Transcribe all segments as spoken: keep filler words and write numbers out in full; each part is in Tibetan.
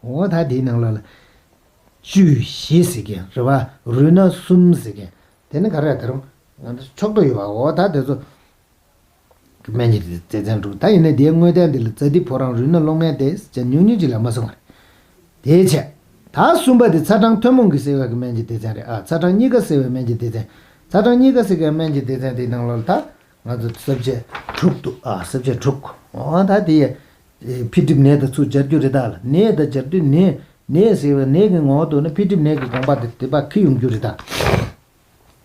འོ་ད་དེའི་ནང་ལོགས་ལ་བཅུད་བཞི་ཟེར་མཁན་རེད་པ། རུས་སྣ་གསུམ་ཟེར་མཁན་དེ་ནི་ག་རེ་ད་རུང་ང་ཚོ་ཕྱོགས་གཏོགས་ཡོད་པ། འོ་ད་དེ་ཚོ་གི་སྨན་གྱི་སྡེ་ཚན་དྲུག་ད་ཡིན་ན་དེའི་དངོས་བསྟན་དེ་ལ་ཛ་ཏི་ཕོ་རང་རུས་སྣ་གློག་སྨན་དེ་ཅན་ཉུང་ཉུང་ཅིག་ལ་མ་གསུངས་པ་རེད། དེའི་ཆེད། ད་གསུམ་པ་དེ་ཚ་གྲང་ཐུན་མོང་གི་སེལ་བའི་གི་སྨན་གྱི་སྡེ་ཚན་རེད། ཨ་ཚ་གྲང་གཉིས་ཀ་སེལ་བའི་སྨན་གྱི་སྡེ་ཚན། ཚ་གྲང་གཉིས་ཀ་སེལ་བའི་སྨན་གྱི་སྡེ་ཚན་དེའི་ནང་ལོགས་ལ་ད་ང་ཚོ་ས་བཅད་དྲུག་འདུག་ཨ་ས་བཅད་དྲུག་འོ་ད་དེ་ཡི་འཕེལ་འགྲིབ་ནད་དང་ཚུར་སྦྱར་རྒྱུ་རེད། ད་ལ་ནད་དང་སྦྱར་དུས་ནད་ནད་ཟེར་བའི་ནད་ཀྱི་ངོ་བོ་འདུག་ན་འཕེལ་འགྲིབ་ནད་ཀྱི་དགོངས་པ་དེ་དེ་པ་ཁེལ་ཡོང་རྒྱུ་རེད་ད།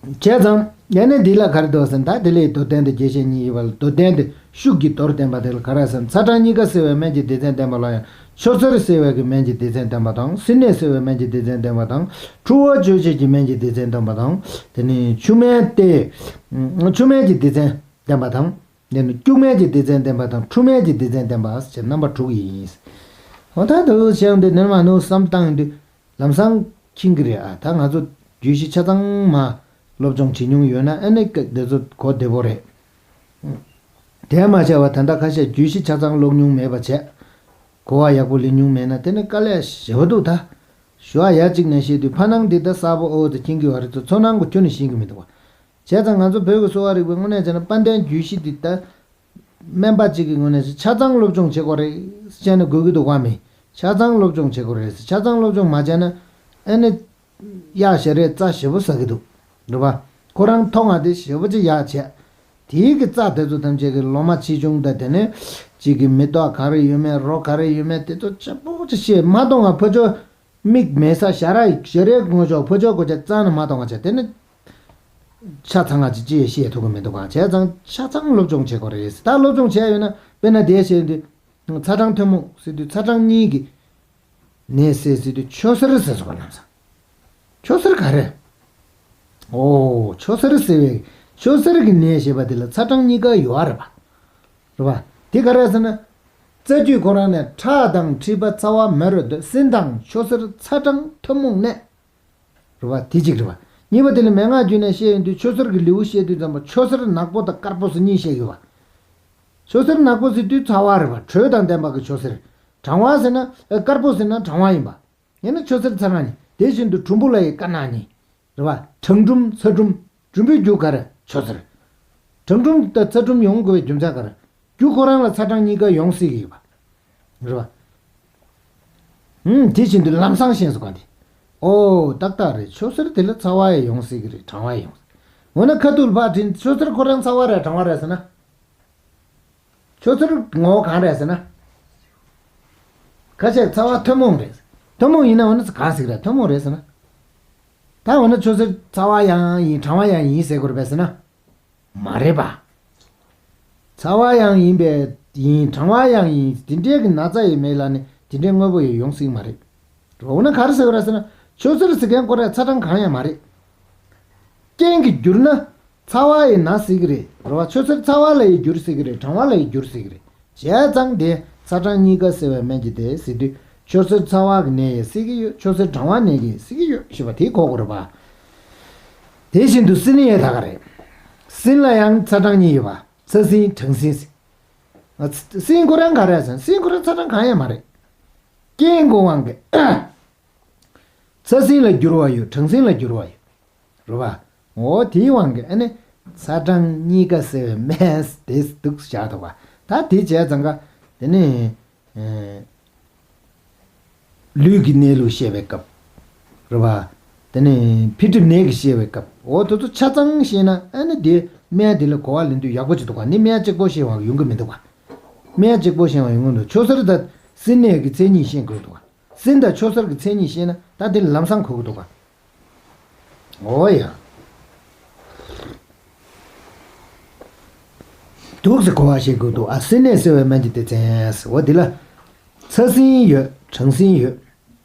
བྱས་ཙང་ཡང་ན་འདི་ལ་ག་རེ་འདུག་ཟེར་ན། ད་དེ་ལས་མདོར་བསྟན་དང་རྒྱས་བཤད་གཉིས་ཡོད་པ་ལ། མདོར་བསྟན་དེ་ཤུགས་ཀྱིས་མདོར་བསྟན་པ་དེ་ལ་ག་རེ་ཟེར་ན། ཚ་གྲང་གཉིས་ཀ་སེལ་བའི་སྨན་གྱི་སྡེ་ཚན་བསྟན་པ་ལ་ཡང་། ཆུ་སེར་སེལ་བའི་གི་སྨན་གྱི་སྡེ་ཚན་བསྟན་པ་དང་། སྲིན་ནད་སེལ་བའི་སྨན་གྱི་སྡེ་ཚན་བསྟན་པ་དང་། འཁྲུ་བ་གཅོད་བྱེད་ཀྱི་སྨན་གྱི་སྡེ་ཚན་བསྟན་པ་དང་། དེ་ནས་ཆུ་སྨན་ཏེ། ཆུ་སྨན་གྱི་སྡེ་ཚན་བསྟན་པ་དང་། དེ་ནས་སྐྱུག་སྨན་གྱི་སྡེ་ཚན་བསྟན་པ་དང་། འཁྲུ་སྨན་གྱི་སྡེ་ཚན་བསྟན་པ་ཞེས་རྣམ་པ་དྲུག་ཡིན། འོ་ད་དུ་བྱས་འདི་ནས་མ་ནུ་བསམ་བཏང་ཡོང་དུས། ལམ་སང་མཁྱེན་གྱི་རེད། ཨ་ད་ང་ཚོ་རྒྱུད་བཞི་ཆ་ཚང་མ་སློབ་སྦྱོང་བྱེད་མྱོང་ཡོད་ན་ཨ་ནི་ཀ་འདི་ཚོ་གོ་བདེ་པོ་རེད། དེ་མ་བྱས་པ་ད་ལྟ་ཁ་ཤས་རྒྱུད་བཞི་ཆ་ཚང་ཀློག་མྱོང་མེད་པ་བྱས། གོ་བ་ཡག་པོ་ལེན་མྱོང་མེད་ན་དེ་ནི་དཀའ་ལས་ཞེ་པོ་འདུག་ད་ཞུ་བ་ཡ་གཅིག་ནས་བཤད་དུས་ཕ་ནང་འདི་ད་གསར་པོ་ཨོ་ཙི་མཁྱེན་གྱི་བ་རེད་ཚོ། ཚོ་ནང་གི་ཁྱོན་ནས་ཤེས་ཀྱི་མི་འདུག་བ། བྱས་ཙང་ང་ཚོ་བོད་ཀྱི་གསོ་བ་རིག་པའི་དངོས་གནས་བྱས་ན་དཔལ་ལྡན་རྒྱུད་བཞི་འདི་ད། སྨན་པ་གཅིག་གི་ངོས་ནས་ཆ་ཚང་སློབ་སྦྱོང་བྱེད་དགོས་རེད་ཟེར་ནས་དགོས་ཀྱི་འདུག་ག་མི་ཆ་ཚང་སློབ་སྦྱོང་བྱེད་དགོས་རེད་ཟེར། ཆ་ཚང་སློབ་སྦྱོང་མ་བྱས་ན་ཨ་ནི་གཡག་ཞལ་རས་རྩྭ་ཞེ་པོ་ཟ་གི་འདུག་རེད་པ། ཁོ་རང་མཐོང་བ་དེ་ཞེ་པོ་ཅིག་ཡག་བྱས། དེའི་གི་རྩྭ་དེ་ཚོ་ཐམས་ཅད་ཀྱི་ལོ་མ་ཆེ་ཆུང་དང་དེ་ནས་གཅིག་གི་མེ་ཏོག་ག་རེ་ཡོད་མེད་རོ་ག་རེ་ཡོད་མེད་དེ་ཚོ་ཆེ་པོ་ཅིག་ཤེས་མ་མཐོང་བ་ཕ་ཆོས། མིག་མེད་ས་ཞལ་རས་ཞལ་རས་ཀྱི་ངོ་ཅོག་ཕོ་ཅོག་གོ་ཆ་རྩ་ནས་མ་གཏོང་བ་བྱས། དེ་ནི་ཆ་ཚང་ང་ཅི་ཅི་ཤེས་ཐུབ་ཀྱི་མི་འདུག་ག་བྱས་ཙང་ཆ་ཚང་སློབ་སྦྱོང་བྱེད་དགོས་རེད། ད་སློབ་སྦྱོང་བྱས་ཡོད་ན་དཔེར་ན་དེ་བཤད་དུས་ཚ་གྲང་ཐུན་མོང་ཟེར་དུས་ཚ་གྲང་གཉིས་ཀྱི་ནད་སེལ་ཟེར་དུས་ཆུ་སེར་ཟེར་སོང་བ་ལམ་སང་། ཆུ་སེར་ག་རེ། ཨོ་ཆུ་སེར་ཟེར་བའི་ཆུ་སེར་གྱི་ནད་ཞེས་པ་དེ་ལ་ཚ་གྲང་གཉིས་ཀ་ཡོད་རེད་པ། རེད་པ། དེ་ག་རེ་ཟེར་ན། རྩ་རྒྱུད་ཁོ་རང་ནས་ཁྲག་དང་མཁྲིས་པ་ཚ་བ་མེ་རོ་དུག་སྲིན་དང་ཆུ་སེར་ཚ་གྲང་ཐུན་མོང་ནད། རེད་པ། དེ་གཅིག་རེད་པ། གཉིས་པ་དེ་ལ་མན་ངག་རྒྱུད་ནས་བཤད་ཡོང་དུས་ཆུ་སེར་གྱི་ལེའུ་བཤད་དུས་ཙམ་པ་ཆུ་སེར་ནག་པོ་དང་དཀར་པོ་ཟེར་གཉིས་བཤད་ཡོད་པ། ཆུ་སེར་ནག་པོ་ཟེར་དུས་ཚ་བ་རེད་པ། དྲོད་དང་ལྡན་པ་གི་ཆུ་སེར། གྲང་བ་ཟེར་ན་ཨ་དཀར་པོ་ཟེར་ན་གྲང་བ་ཡིན་པ། ཡང་ན་ཆུ་སེར་ཚ་གྲང་གཉིས། དེ་བཞིན་དུ་གྲུམ་བུ་ལ་ཡི་དཀར་ནག་གཉིས། རེད་པ། གྲང་གྲུམ་ཚ་གྲུམ། གྲུམ་བུའི་རྒྱུ་ག་རེ་ཆུ་སེར། གྲང་གྲུམ་དང་ཚ་གྲུམ་ཡོང་དགོས་པའི་རྒྱུ་མཚན་ག་རེ། རྒྱུ་ཁོ་རང་ལ་ཚ་གྲང་གཉིས་ཀ་ཡོང་སྲིད་ཀྱི་ཡོད་པ། རེད་པ། ཧུམ། དེ་བཞིན་དུ་ལམ་སང་ཤེས་སོང་ག་འདི། ཨོ་ཏག་ཏག་རེད། ཆུ་སེར་དེ་ལ་ཚ་བ་ཡང་ཡོང་སྲིད་ཀྱི་རེད། གྲང་བ་ཡང་ཡོང་སྲིད། འོ་ན་ཁ་ཐུག་ལ་ཕར་དྲིན་ཆུ་སེར་ཁོ་རང་ཚ་བ་རེད་གྲང་བ་རེད་ཟེར་ན། ཆུ་སེར་ངོ་བོ་གང་རེད་ཟེར་ན། ཁ་ཤས་ཚ་བ་ཐུན་མོང་རེད། ཐུན་མོང་ཡིན་ན་འོ་ན་གང་ཟིག་རེད། ཐུན་མོང་རེད་ཟེར་ན། ད་འོ་ན་ཆུ་སེར་ཚ་བ་ཡང་ཡིན་གྲང་བ་ཡང་ཡིན་ཟེར་དགོས་རེད་པས་ཟེར་ན། མ་རེད་པ། ཚ་བ་ཡང་ཡིན་པས་ཡིན་གྲང་བ་ཡང་ཡིན་དེ་འདྲའི་གི་ན་ཚ་ཡི་མེད་ལ་ནི་དེ་འདྲའི་དངོས་པོ་ཡི་ཡོང་སྲིད་མ་རེད། འོ་ན་ག་རེ་ཟེར་དགོས་རེད་ཟེར་ན་ཆུ་སེར་ཟེར་མཁན་ཁོ་རང་ཚ་གྲང་གང་ཡང་མ་རེད། རྐྱེན་གྱིས་བསྒྱུར་ན། ཚ་བ་ཡི་ན་སྲིད་ཀྱི་རེད། རེད་པ། ཆུ་སེར་ཚ་བ་ལ་ཡི་འགྱུར་སྲིད་ཀྱི་རེད། གྲང་བ་ལ་ཡི་འགྱུར་སྲིད་ཀྱི་རེད། བྱས་ཙང་དེ་ཚ་གྲང་གཉིས་ཀ་སེལ་བའི་སྨན་གྱི་སྡེ་ཟེར་དུས་ཆུ་སེར་ཚ་བ་གི་ནད་ཡི་སྲིད་ཀྱི་ཡོད། ཆུ་སེར་གྲང་བ་ནད་ཀྱི་སྲིད་ཀྱི་ཡོད་ཞེས་པ་དེ་གོ་དགོས་རེད་པ། དེ་བཞིན་དུ་སྲིན་ནད་ཡི་ད་ག་རེད། སྲིན་ལ་ཡང་ཚ་གྲང་གཉིས་ཡོད་པ། ཚ་སྲིན་གྲང་སྲིན་ཟེར། སྲིན་ཁོ་རང་ག་རེ་ཟེར་ན་སྲིན་ཁོ་རང་ཚ་གྲང་གང་ཡང་མ་རེད། རྐྱེན་གྱི་དབང་གིས། ཚ་སྲིན་ལ་འགྱུར་བ་ཡོད། གྲང་སྲིན་ལ་འགྱུར་བ་ཡོད། རེད་པ། འོ་དེའི་དབང་གིས་ཨ་ནི་ཚ་གྲང་གཉིས་ཀ་སེལ་བའི་སྨན་དེ་འདུག་བཞག་འདུག་པ། ད་དེ་བྱས་ཙང་ཀ་དེ་ནི་ལུས་ཀྱི་གནས་ལུགས་བཤད་པའི་སྐབས། རེད་པ། དེ་ནི་འཕེལ་འགྲིབ་ནད་ཀྱི་བཤད་པའི་སྐབས། འོ་དེ་ཚོ་ཆ་ཚང་ཤེས་ན་ཨ་ནི་དེ་སྨན་དེ་ལ་གོ་བ་ལེན་དུས་ཡག་པོ་ཅིག་འདུག་ག་ནི་སྨན་གཅིག་པོ་ཤེས་པ་ཡོང་གི་མི་འདུག་ག་སྨན་གཅིག་པོ་ཤེས་པ་ཡོང་གི་མི་འདུག་ཆུ་སེར་དང་སྲིན་ནད་ཀྱི་མཚན་ཉིད་ཤེས་དགོས་འདུག་ག་སྲིན་དང་ཆུ་སེར་གྱི་མཚན་ཉིད་ཤེས་ན་ད་དེ་ལམ་སང་གོ་གི་འདུག་ག་འོ་ཡ། འདུག་སེ་གོ་བ་ཤེས་དགོས་འདུག་ཨ་སྲིན་ནད་སེལ་བའི་སྨན་གྱི་སྡེ་ཚན་ཟེར་བ་འདི་ལ། ཚ་སྲིན་ཡོད། གྲང་སྲིན་ཡོད།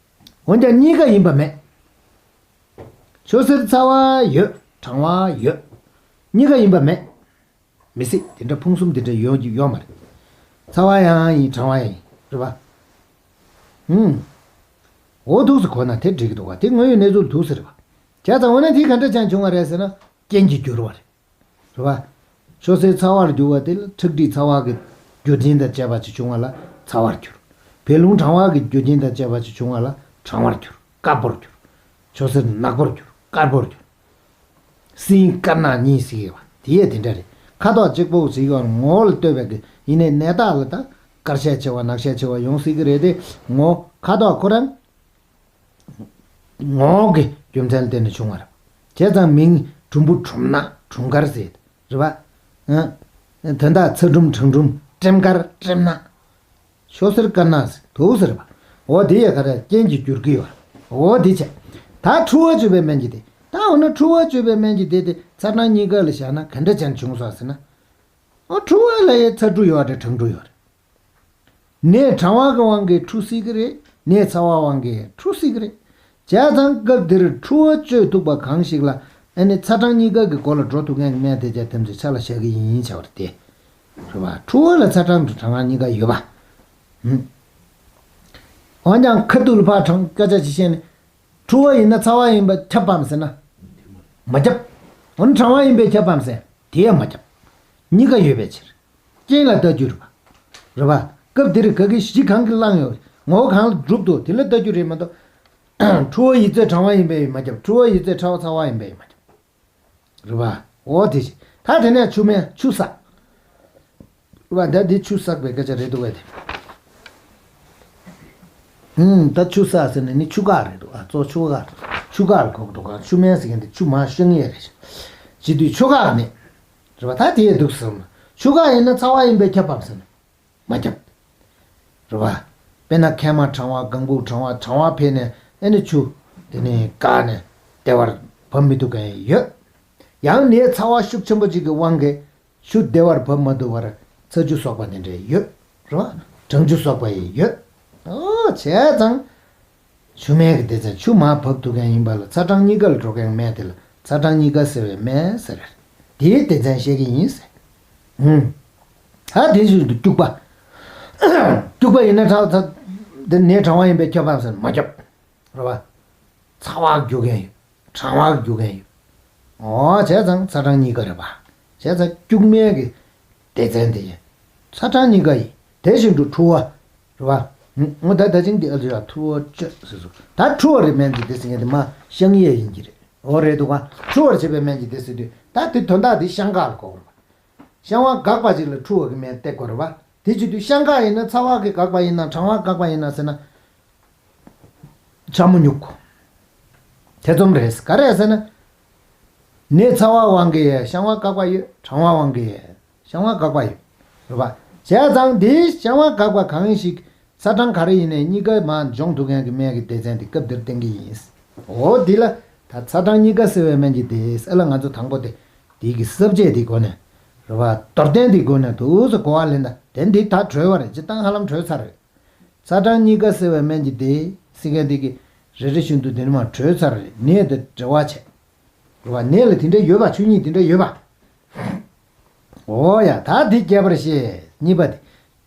འོན་ཀྱང་གཉིས་ཀ་ཡིན་པ་མེད། ཆུ་སེར་ཚ་བ་ཡོད། གྲང་བ་ཡོད། གཉིས་ཀ་ཡིན་པ་མེད། མི་སྲིད། དེ་འདྲ་ཕུང་གསུམ་དེ་འདྲ་ཡོད་ཡོད་མ་རེད། ཚ་བ་ཡང་ཡིན་གྲང་བ་ཡང་ཡིན་རེད་པ། ཧུམ། འོ་འདུག་སེ་གོ་ན་དེ་འགྲིག་གི་འདུག་ག་དེ་དངོས་ཡོད་གནས་ཚུལ་འདུག་སེ་རེད་པ། བྱས་ཙང་འོ་ན་དེ་ག་འདྲ་ཅན་བྱུང་བ་རེད་ཟེར་ན་རྐྱེན་གྱིས་བསྒྱུར་བ་རེད། རེད་པ། ཆུ་སེར་ཚ་བར་འགྱུར་བ་དེ་ལ་ཁྲག་མཁྲིས་ཚ་བ་གི་རྒྱུ་རྐྱེན་དང་བཅས་པ་ཅིག་བྱུང་བ་ལ་ཚ་བར་གྱུར། བད་རླུང་གྲང་བ་གི་རྒྱུ་རྐྱེན་དང་བཅས་པ་ཅིག་བྱུང་བ་ལ་གྲང་བར་གྱུར། དཀར་པོར་གྱུར། ཆུ་སེར་ནག་པོར་གྱུར། དཀར་པོར་གྱུར། སྲིན་དཀར་ནག་གཉིས་ཟེར་གྱི་ཡོད་པ་དེ་ཡས་དེ་འདྲ་རེད། ཁ་དོག་གཅིག་པོ་ཟེར་གྱི་ཡོད་པ་ངོ་བོ་ལ་ལྟོས་པའི་གི་ཡིན་ནའི་ནད་རྟགས་ལ་ད་དཀར་ཤས་ཆེ་བ་ནག་ཤས་ཆེ་བ་ཡོང་སྲིད་ཀྱི་རེད་དེ། ངོ་ཁ་དོག་ཁོ་རང་ངོ་བོ་གི་རྒྱུ་མཚན་ལ་བརྟེན་ནས་བྱུང་བ་རེད། བྱས་ཙང་མིང་གྲུམ་བུ་གྲུམ་ནག་གྲུམ་དཀར་ཟེར་རེད་པ། ཨ། དོན་དག་ཚ་གྲུམ་གྲང་གྲུམ་ཀྲེམ་དཀར་ཀྲེམ་ནག་ཆུ་སེར་དཀར་ནག་ཟེར་དུག་ཟེར་བ། འོ་དེ་ཡ་ག་རེ་རྐྱེན་གྱིས་འགྱུར་གྱི་ཡོད། འོ་དེ་བྱས། ད་འཁྲུ་བ་གཅོད་པའི་སྨན་གྱི་སྡེ། ད་འོ་ན་འཁྲུ་བ་གཅོད་པའི་སྨན་གྱི་སྡེ་དེ་ཚ་གྲང་གཉིས་ཀ་ལ་བཞག་ན་ག་འདྲ་ཅན་བྱུང་སོང་ཟེར་ན། འོ་འཁྲུ་བ་ལ་ཡ་ཚ་འཁྲུ་ཡོད་རེད། གྲང་འཁྲུ་ཡོད་རེད། ནད་གྲང་བ་གི་དབང་གིས་འཁྲུ་སྲིད་ཀྱི་རེད། ནད་ཚ་བ་དབང་གིས་འཁྲུ་སྲིད་ཀྱི་རེད། བྱས་ཙང་སྐབས་འདིར་འཁྲུ་བ་གཅོད་ཐུབ་པ་གང་ཞིག་ལ་ཨ་ནི་ཚ་གྲང་གཉིས་ཀ་གི་སྒོ་ལ་འགྲོ་ཐུབ་མཁན་གྱི་སྨན་དེ་ཅག་དེ་ཚོའི་ཆ་ལ་བཞག་གི་ཡིན་བྱ་བ་རེད་དེ། རེད་པ། འཁྲུ་བ་ལ་ཚ་གྲང་དང་གྲང་ངར་གཉིས་ཀ་ཡོད་པ། ཧུམ། འོན་ཀྱང་ཁ་ཐུག་ལ་ཕར་དྲང་སྐད་ཆ་ཅིག་བཤད་ནས། འཁྲུ་བ་ཡིན་ན་ཚ་བ་ཡིན་པས་ཁྱབ་བམ་ཟེར་ན། མ་ཁྱབ། འོན་གྲང་བ་ཡིན་པས་ཁྱབ་བམ་ཟེར། དེ་ཡང་མ་ཁྱབ། གཉིས་ཀ་ཡོད་པའི་ཕྱིར། རྐྱེན་ལ་ལྟ་རྒྱུ་རེད་པ། རེད་པ། སྐབས་འདིར་ག་གི་གཞི་གང་གིས་བསླངས་ཡོད། ངོ་བོ་གང་ལ་གྲུབ་འདུག་དེ་ལ་ལྟ་རྒྱུ་རེད་མ་གཏོགས། འཁྲུ་བ་ཡོད་ཚད་གྲང་བ་ཡིན་པས་མ་ཁྱབ། འཁྲུ་བ་ཡོད་ཚད་ཕྲ་བ་ཚ་བ་ཡིན་པས་མ་ཁྱབ། རེད་པ། འོ་དེ་བཞིན། ད་དེ་ནས་ཆུ་སྨན་ཆུ་བསགས། རེད་པ། ད་འདི་ཆུ་བསགས་པའི་སྐད་ཆ་རེད་འདུག་གས་དེ། ཧུམ། ད་ཆུ་བསགས་ཟེར་ནས་ནི་ཆུ་འགག་རེད་འདུག་ཨ་གཙོ་ཆུ་འགག་ཆུ་འགག་ལ་གོ་གི་འདུག་ཨ་ཆུ་སྨན་ཟེར་མཁན་དེ་ཆུ་མར་བཤང་ཡས་རེད། བྱེད་དུས་ཆུ་འགག་ནི། རེད་པ། ད་དེ་ཡས་འདུག་བསམ། ཆུ་འགག་ཡིན་ན་ཚ་བ་ཡིན་པས་ཁྱབ་བམ་ཟེར་ན། མ་ཁྱབ། རེད་པ། དཔེར་ན་མཁལ་མ་གྲང་བ། ལྒང་ལྐུགས་གྲང་བ། གྲང་བ་འཕེལ་ནས་ཨ་ནི་ཆུ་དེ་ནི་འགགས་ནས་བདེ་བར་བབས་མི་ཐུབ་མཁན་ཡོད། ཡང་ནས་ཚ་བ་ཤུགས་ཆེན་པོ་ཅིག་གི་དབང་གིས་ཆུ་བདེ་བར་བབས་མ་ཐུབ་པར་ཚ་ཆུ་གསོག་པ་དེ་འདྲ་ཡོད། རེད་པ། གྲང་ཆུ་གསོག་པ་ཡང་ཡོད། འོ་བྱས་ཙང་། ཆུ་སྨན་གྱི་སྡེ་ཚན། ཆུ་མར་བབས་ཐུབ་མཁན་ཡིན་པ་ལ་ཚ་གྲང་གཉིས་ཀ་ལ་འགྲོ་མཁན་སྨན་དེ་ལ་ཚ་གྲང་གཉིས་ཀ་སེལ་བའི་སྨན་ཟེར། དེའི་སྡེ་ཚན་བཤད་ཀྱི་ཡིན་ཟེར། ཧུམ། ད་དེ་བཞིན་དུ་སྐྱུག་པ། སྐྱུག་པ་ཡིན་ན་ཚ་ཚ། དེ་ནད་གྲང་བ་ཡིན་པས་ཁྱབ་བམ་ཟེར་ན་མ་ཁྱབ། རེད་པ། ཚ་བ་རྒྱུག་མཁན་ཡོད། གྲང་བ་རྒྱུག་མཁན་ཡོད། འོ་བྱས་ཙང་ཚ་གྲང་གཉིས་ཀ་རེད་པ། བྱས་ཙང་སྐྱུག་སྨན་གྱི་སྡེ་ཚན་དེ་ཡིན། ཚ་གྲང་གཉིས་ཀ་ཡིན། དེ་བཞིན་དུ་འཁྲུ་བ། རེད་པ། ངོ་ད་ད་ཅིང་འདི་ཨ་ལུ་ཡ་འཁྲུ་བ་གཅོད་ཟེར་སོ། ད་འཁྲུ་བ་རེད་སྨན་གྱི་སྡེ་ཟེར་མཁན་དེ་མར་བཤང་ཡས་ཡིན་གྱི་རེད། འོ་རེད་འདུག་ག་འཁྲུ་བར་བྱེད་པའི་སྨན་གྱི་སྡེ་ཟེར་དུས་ད་དེ་དོན་དག་དེ་བཤང་འགག་ལ་གོ་དགོས་རེད་པ། བཤང་བ་འགགས་པ་ཅིག་ལ་འཁྲུ་བ་གི་སྨན་སྟེར་དགོས་རེད་པ། དེ་བྱེད་དུས་བཤང་འགག་ཡིན་ན་ཚ་བ་གིས་འགགས་པ་ཡིན་ན་གྲང་བ་འགགས་པ་ཡིན་ན་ཟེར་ན། ཆ་མོ་ཉུག་གོ། ཐེ་ཚོམ་རེད། ག་རེ་ཟེར་ན། ནད་ཚ་བ་དབང་གིས་བཤང་བ་འགགས་པ་ཡོད། གྲང་བ་དབང་གིས་བཤང་བ་འགགས་པ་ཡོད། རེད་པ། བྱས་ཙང་འདིའི་བཤང་བ་འགགས་པ་གང་ཞིག་ཚ་གྲང་ག་རེ་ཡིན་ནའི་གཉིས་ཀ་མར་འཇོམས་ཐུབ་མཁན་གྱི་སྨན་གྱི་སྡེ་ཚན་དེ་སྐབས་འདིར་བསྟན་གྱི་ཡིན། འོ་འདི་ལ་ད་ཚ་གྲང་གཉིས་ཀ་སེལ་བའི་སྨན་གྱི་སྡེ་ཟེར་ལ་ང་ཚོ་དང་པོ་དེ་འདི་གི་ས་བཅད་དེ་སྒོ་ནས་རེད་པ། མདོར་བསྟན་དེ་སྒོ་ནས་འདུག་སེ་གོ་བ་ལེན་ད། དེ་འདི་ད་གྲོལ་བ་རེད། སྤྱིར་བཏང་ཧ་ལམ་གྲོལ་ཚར་རེད། ཚ་གྲང་གཉིས་ཀ་སེལ་བའི་སྨན་གྱི་སྡེ་ཟེར་མཁན་དེ་གི་རེ་རེ་བཞིན་དུ་དེ་ནི་མར་གྲོལ་ཚར་རེད། ནད་དང་འབྲེལ་བ་བྱས། རེད་པ། ནད་ལ་དེ་འདྲ་ཡོད་པ། ཆོས་ཉིད་དེ་འདྲ་ཡོད་པ། འོ་ཡ། ད་འདི་རྒྱས་པར་བཤད། གཉིས་པ་དེ།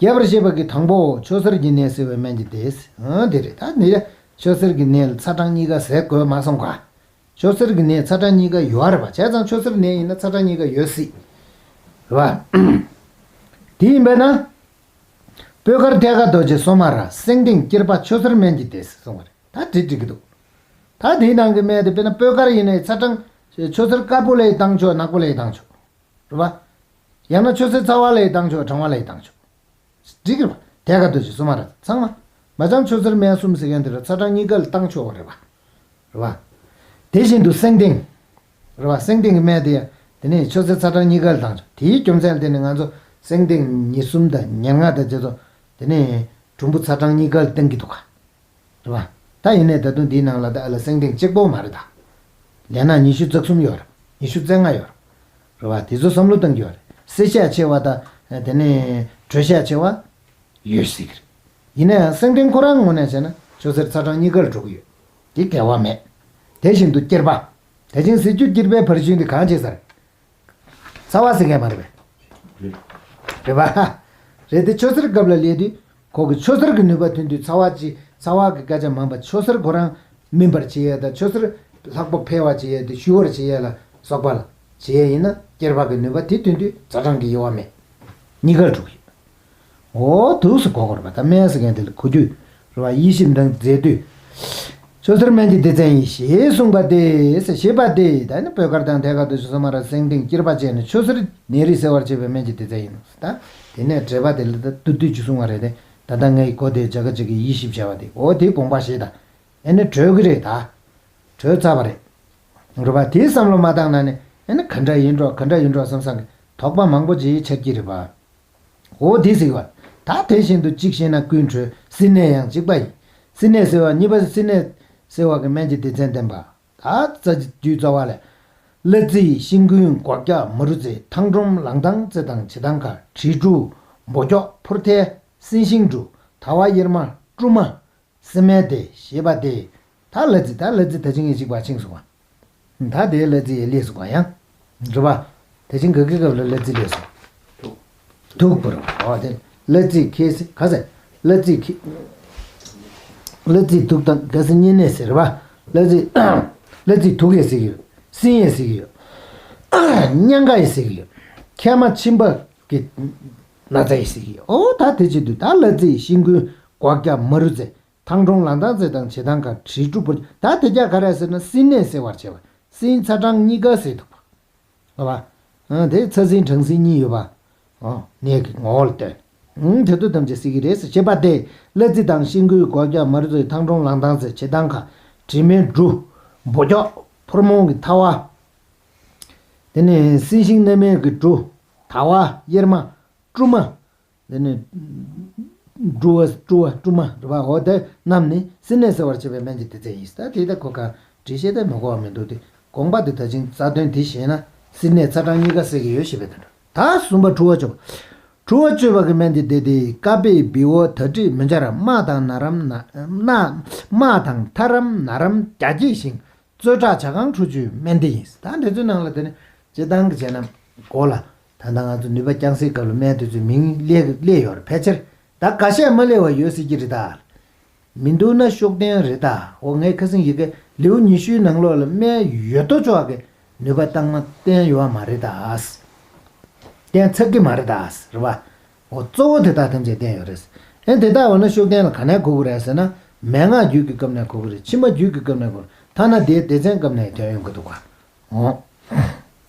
རྒྱས་པར་བཤད་པ་གི་དང་པོ་ཆུ་སེར་གྱི་ནད་སེལ་བའི་སྨན་གྱི་སྡེ། ཨང་། དེ་རེད། ད་འདི་ཆུ་སེར་གྱི་ནད་ལ་ཚ་གྲང་གཉིས་ཀ་ཟེར་དགོས་མ་སོང་ག་ཆུ་སེར་གྱི་ནད་ཚ་གྲང་གཉིས་ཀ་ཡོད་རེད་པ། བྱས་ཙང་ཆུ་སེར་ནད་ཡིན་ན་ཚ་གྲང་གཉིས་ཀ་ཡོད་སྲིད། རེད་པ། དེ་ཡིན་པས་ན། སྤོས་དཀར་ཐད་ཀར་རྡོ་རྗེ་སོ་མ་ར་སེང་ལྡེང་སྐྱེར་པ་ཆུ་སེར་སྨན་གྱི་སྡེ་ཟེར་གསུངས་པ་རེད། ད་འགྲིག་འགྲིག་གི་འདུག་ད་དེའི་ནང་གི་སྨན་དེ་དཔེར་ན་སྤོས་དཀར་ཡིན་ནའི་ཚ་གྲང་། ཆུ་སེར་དཀར་པོ་ལ་ཡི་བཏང་ཆོག་ནག་པོ་ལ་ཡི་བཏང་ཆོག་རེད་པ། ཡང་ན་ཆུ་སེར་ཚ་བ་ལ་ཡི་བཏང་ཆོག་གྲང་བ་ལ་ཡི་བཏང་ཆོག་འགྲིག་གི་རེད་པ། ཐད་ཀར་རྡོ་རྗེ་སོ་མ་ར་ཚང་མ། མ་ཅང་ཆུ་སེར་སྨན་གསུམ་ཟེར་མཁན་དེ་ལ་ཚ་གྲང་གཉིས་ཀ་ལ་བཏང་ཆོག་པ་རེད་པ། རེད་པ། དེ་བཞིན་དུ་སེང་ལྡེང་། རེད་པ། སེང་ལྡེང་གི་སྨན་དེ་ཡང་དེ་ནས་ཆུ་སེར་ཚ་གྲང་གཉིས་ཀ་ལ་བཏང་ཆོག་དེའི་རྒྱུ་མཚན་དེ་ནི་ང་ཚོ་སེང་ལྡེང་ཉེར་གསུམ་དང་ཉེར་ལྔ་དང་བཅས་ཚོ་དེ་ནས་གྲུམ་བུ་ཚ་གྲང་གཉིས་ཀ་ལ་བཏང་གི་འདུག་ག་རེད་པ། ད་ཡིན་ནའི་ད་དུང་འདིའི་ནང་ལ་ད་ཨ་ལ་སེང་ལྡེང་གཅིག་པོ་མ་རེད་ད། ལས་སྣ་ཉི་ཤུ་རྩ་གསུམ་ཡོད་རེད། ཉི་ཤུ་རྩ་ལྔ་ཡོད་རེད། རེད་པ། དེ་ཚོ་བསམ་བློ་གཏང་གི་ཡོད་རེད། བསིལ་ཤས་ཆེ་བ་དང་དེ་ནས་དྲོད་ཤས་ཆེ་བ་ཡོད་སྲིད་ཀྱི་རེད། ཡིན་ན་ཡང་སེང་ལྡེང་ཁོ་རང་ངོས་ནས་བྱས་ན་ཆུ་སེར་ཚ་གྲང་གཉིས་ཀར་འགྲོ་གི་ཡོད། དེ་འགལ་བ་མེད། དེ་བཞིན་དུ་སྐྱེར་པ། ད་ཅིང་ཟེར་རྒྱུ་སྐྱེར་པའི་བར་ཤིང་དེ་གང་བྱེད་ས་རེད། ཚ་བ་ཟེར་མཁན་མ་རེད་པས། རེད་པ། རེད་དེ་ཆུ་སེར་སྐབས་ལ་སླེབས་དུས་ཁོ་གི་ཆུ་སེར་གྱི་ནུས་པ་ཐོན་དུས་ཚ་བ་ཅི་ཚ་བ་གི་སྐད་ཆ་མང་པ་ཆུ་སེར་ཁོ་རང་སྨིན་པར་བྱེད་ཡས་དང་ཆུ་སེར་ལྷག་པོ་འཕེལ་བ་བྱེད་ཡས་དེ་ཞུ་བར་བྱེད་ཡས་ལ་སོགས་པ་ལ་བྱེད་ཡས་ཡིན་ན་སྐྱེར་པ་གི་ནུས་པ་དེ་ཐོན་དུས་ཚ་གྲང་གི་དབྱེ་བ་མེད། གཉིས་ཀར་འགྲོ་གི་ཡོད། འོ་འདུག་སེ་གོ་དགོས་རེད་པ། ད་སྨན་ཟེར་མཁན་དེ་ལ་གོ་རྒྱུ་ རེད་བ། དབྱེ་ཞིབ་འདི་མཛད་དུས། ཆུ་སེར་སྨན་གྱི་སྡེ་ཚན་ཡིན་ཞེས་གསུངས་པ་སྟེ། ཞེས་པ་སྟེ། ད་ནི་སྤོས་དཀར་དང་ཐད་ཀར་དུ་ཆུ་སེར་མ་ར་སེང་ལྡེང་སྐྱེར་པ་བཅས་ནི་ཆུ་སེར་ནད་རིགས་སེལ་བར་བྱེད་པའི་སྨན་གྱི་སྡེ་ཚན་ཡིན་ནོ། ད་དེ་ནས་འགྲེལ་པ་དེ་ལ་ད་བསྡུས་བསྡུས་ཅིག་གསུང་བ་རེད་དེ། ད་ལྟ་ངའི་གོ་དེ་བྱ་དགའ་ཅིག་གི་དབྱེ་ཞིབ་བྱ་བ་དེ། འོ་དེ་དགོངས་པ་བཞེས་དང་། ཨེ་ནི་གྲོལ་གི་རེད་ད། གྲོལ་ཚར་བ་རེད། རེད་པ། དེའི་བསམ་བློ་མ་བཏང་ན་ནི་ཨེ་ནི་ག་འདྲ་ཡིན་འགྲོ་ག་འདྲ་ཡིན་འགྲོ་བསམ་བསམ་གི་དོགས་པ་མང་པོ་ཅིག་འཆར་གྱི་རེད་པ། འོ་དེ་ཟེར་བ། ད་དེ་བཞིན་དུ་གཅིག་ཤེས་ན་ཀུན་གྲོལ། སྲིད་ནད་ཡང་གཅིག་པ་ཡིན། སྲིད་ནད་སེལ་བ་གཉིས་པ། སྲིད་ནད་སེལ་བ་གི་སྨན་གྱི་སྡེ་ཚན་བསྟན་པ། ད་རྩ་རྒྱུད་རྩ་བ་ལས། གླ་རྩི་ཤིང་ཀུན་སྒོག་སྐྱ་མ་རུ་རྩེ་ཐང་ཀྲོང་ལང་ཐང་རྩེ་དང་བྱེ་ཐང་ཁ། དྲིལ་བུ་འབུ་སྐྱོགས་ཕུར་ཐལ་སྲིན་ཤིང་འབྲུ། དར་བ་གཡེར་མ་ཀྲུ་མ། སྲིན་མལ་དེ་ཞེས་པ་སྟེ། ད་གླ་རྩི། ད་གླ་རྩི་ད་ཅི་ངས་གཅིག་པ་ཕྱིན་སོང་བ། ད་དེའི་གླ་རྩི་ཡི་སླེབས་སོང་བ་ཡང་། རེད་པ། ད་ཅི་ག་གི་སྐབས་ལ་གླ་རྩི་སླེབས་སོང་། དུག་པོ་རེད། འོ་དེ་གླ་རྩི་ཁེ་སི་ག་ཟེར། གླ་རྩི་ཁེ། གླ་རྩི་དུག་དང་ག་ཟེར་གཉན་ནད་ཟེར་བ། གླ་རྩི། གླ་རྩི་དུག་ཡེ་ཟེར་གི་ཡོད། སྲིན་ཡེ་ཟེར་གི་ཡོད། གཉན་ཁ་ཡེ་ཟེར་གི་ཡོད། མཁལ་མ་མཆིན་པ་གི་ན་ཚ་ཡེ་ཟེར་གི་ཡོད། འོ་ད་དེ་བྱེད་དུས་ད་གླ་རྩི་ཤིང་ཀུན་སྒོག་སྐྱ་མ་རུ་རྩེ། ཐང་ཀྲོང་ལང་ཐང་རྩེ་དང་བྱེ་ཐང་ཁ། དྲིལ་བུ་འབུ། ད་དེ་རྒྱ་ག་རེ་ཟེར་ན་སྲིན་ནད་སེལ་བར་བྱེད་པ། སྲིན་ཚ་གྲང་གཉིས་ཀ་སེལ་ཐུབ་པ། ལ་བ། དེ་ཚ་སྲིན་གྲང་སྲིན་གཉིས་ཡོད་པ། ནད་ཀྱི་ངོ་བོ་ལ་ལྟོས། དེ་ཚོ་ཐམས་ཅད་སེལ་གྱི་རེད་ཟེར་བྱེད་པ་སྟེ། གླ་རྩི་དང་ཤིང་ཀུན་སྒོག་སྐྱ་མ་རུ་རྩེ་ཐང་ཀྲོང་ལང་ཐང་རྩེ་བྱེ་ཐང་ཁ། དྲི་མེད་འབྲུ། འབུ་སྐྱོགས་ཕུར་མོང་གི་ཐལ་བ། དེ་ནས་སྲིན་ཤིང་སྣ་མིན་གྱི་འབྲུ། དར་བ་གཡེར་མ། ཀྲུ་མ། དེ་ནི། ཀྲུ་བ་ཀྲུ་བ་ཀྲུ་མ་རེད་པ། འོ་དེ་རྣམས་ནི་སྲིན་ནད་སེལ་བར་བྱེད་པའི་སྨན་གྱི་སྡེ་ཚན་ཡིན། ད་དེ་ད་གོ་ག་འགྲེལ་བཤད་ད་མི་གོ་བ་མི་འདུག་སྟེ། དགོངས་པ་དེ་ད་ཅིང་རྩ་དོན་དེ་ཤེས་ན་སྲིན་ནད་ཚ་གྲང་གཉིས་ཀ་སེལ་གྱི་ཡོད་ཞེས་པའི་དོན་འགྲོ། ད་གསུམ་པ་འཁྲུ་བ་གཅོད་པ། འཁྲུ་བ་གཅོད་པ་གི་སྨན་གྱི་སྡེ་དེ་ཀ་པེ་བི་འོ་ད་ཏྲི་མི་འཆར་ར་རྨ་དང་ན་རམ་ན་རྨ་དང་ཐ་རམ་ན་རམ་རྒྱ་སྐྱེགས་ཤིང་། རྩོལ་བསྲེག་བྱ་རྐང་འཁྲུ་བཅོས་སྨན་སྡེ་ཡིན། ད་འདི་ཚོའི་ནང་ལ་དེ་ནི་སྤྱིར་བཏང་གི་བྱས་ན་གོ་ལ། ད་ལྟ་ང་ཚོ་ནུས་པ་རྐྱང་སའི་སྐབས་ལ་སྨན་དེ་ཚོའི་མིང་སླེབས་སླེབས་ཡོད་རེད། ཕལ་ཆེར་ད་འགའ་ཤས་མ་སླེབས་པ་ཡོད་སྲིད་ཀྱི་རེད་ད། མི་འདུག་ན་ཤུགས་ལྡན་རེད་ད། འོ་ངས་ཁ་སང་ཡི་གེ་ལེའུ་ཉི་ཤུའི་ནང་ལོགས་ལ་སྨན་ཡོད་དོ་ཅོག་གི་ནུས་པ་གཙང་མ་བསྟན་ཡོད་མ་རེད་ད། བསྟན་ཚར་གི་མ་རེད་ད། རེད་པ། འོ་གཙོ་བོ་དེ་དག་ཐམས་ཅད་བསྟན་ཡོད་རེད། ཨེ་དེ་དག་འོ་ན་ཤུགས་ལྡན་ལ་ག་ནས་གོ་གི་རེད་ཟེར་ན། མན་ངག་རྒྱུད་ཀྱི་སྐབས་ནས་གོ་གི་རེད། ཕྱི་མ་རྒྱུད་ཀྱི་སྐབས་ནས་གོ་རེད། ཐ་ན་དེའི་སྡེ་ཚན་སྐབས་ནས་ཐོན་ཡོང་གི་འདུག་ག་འོ།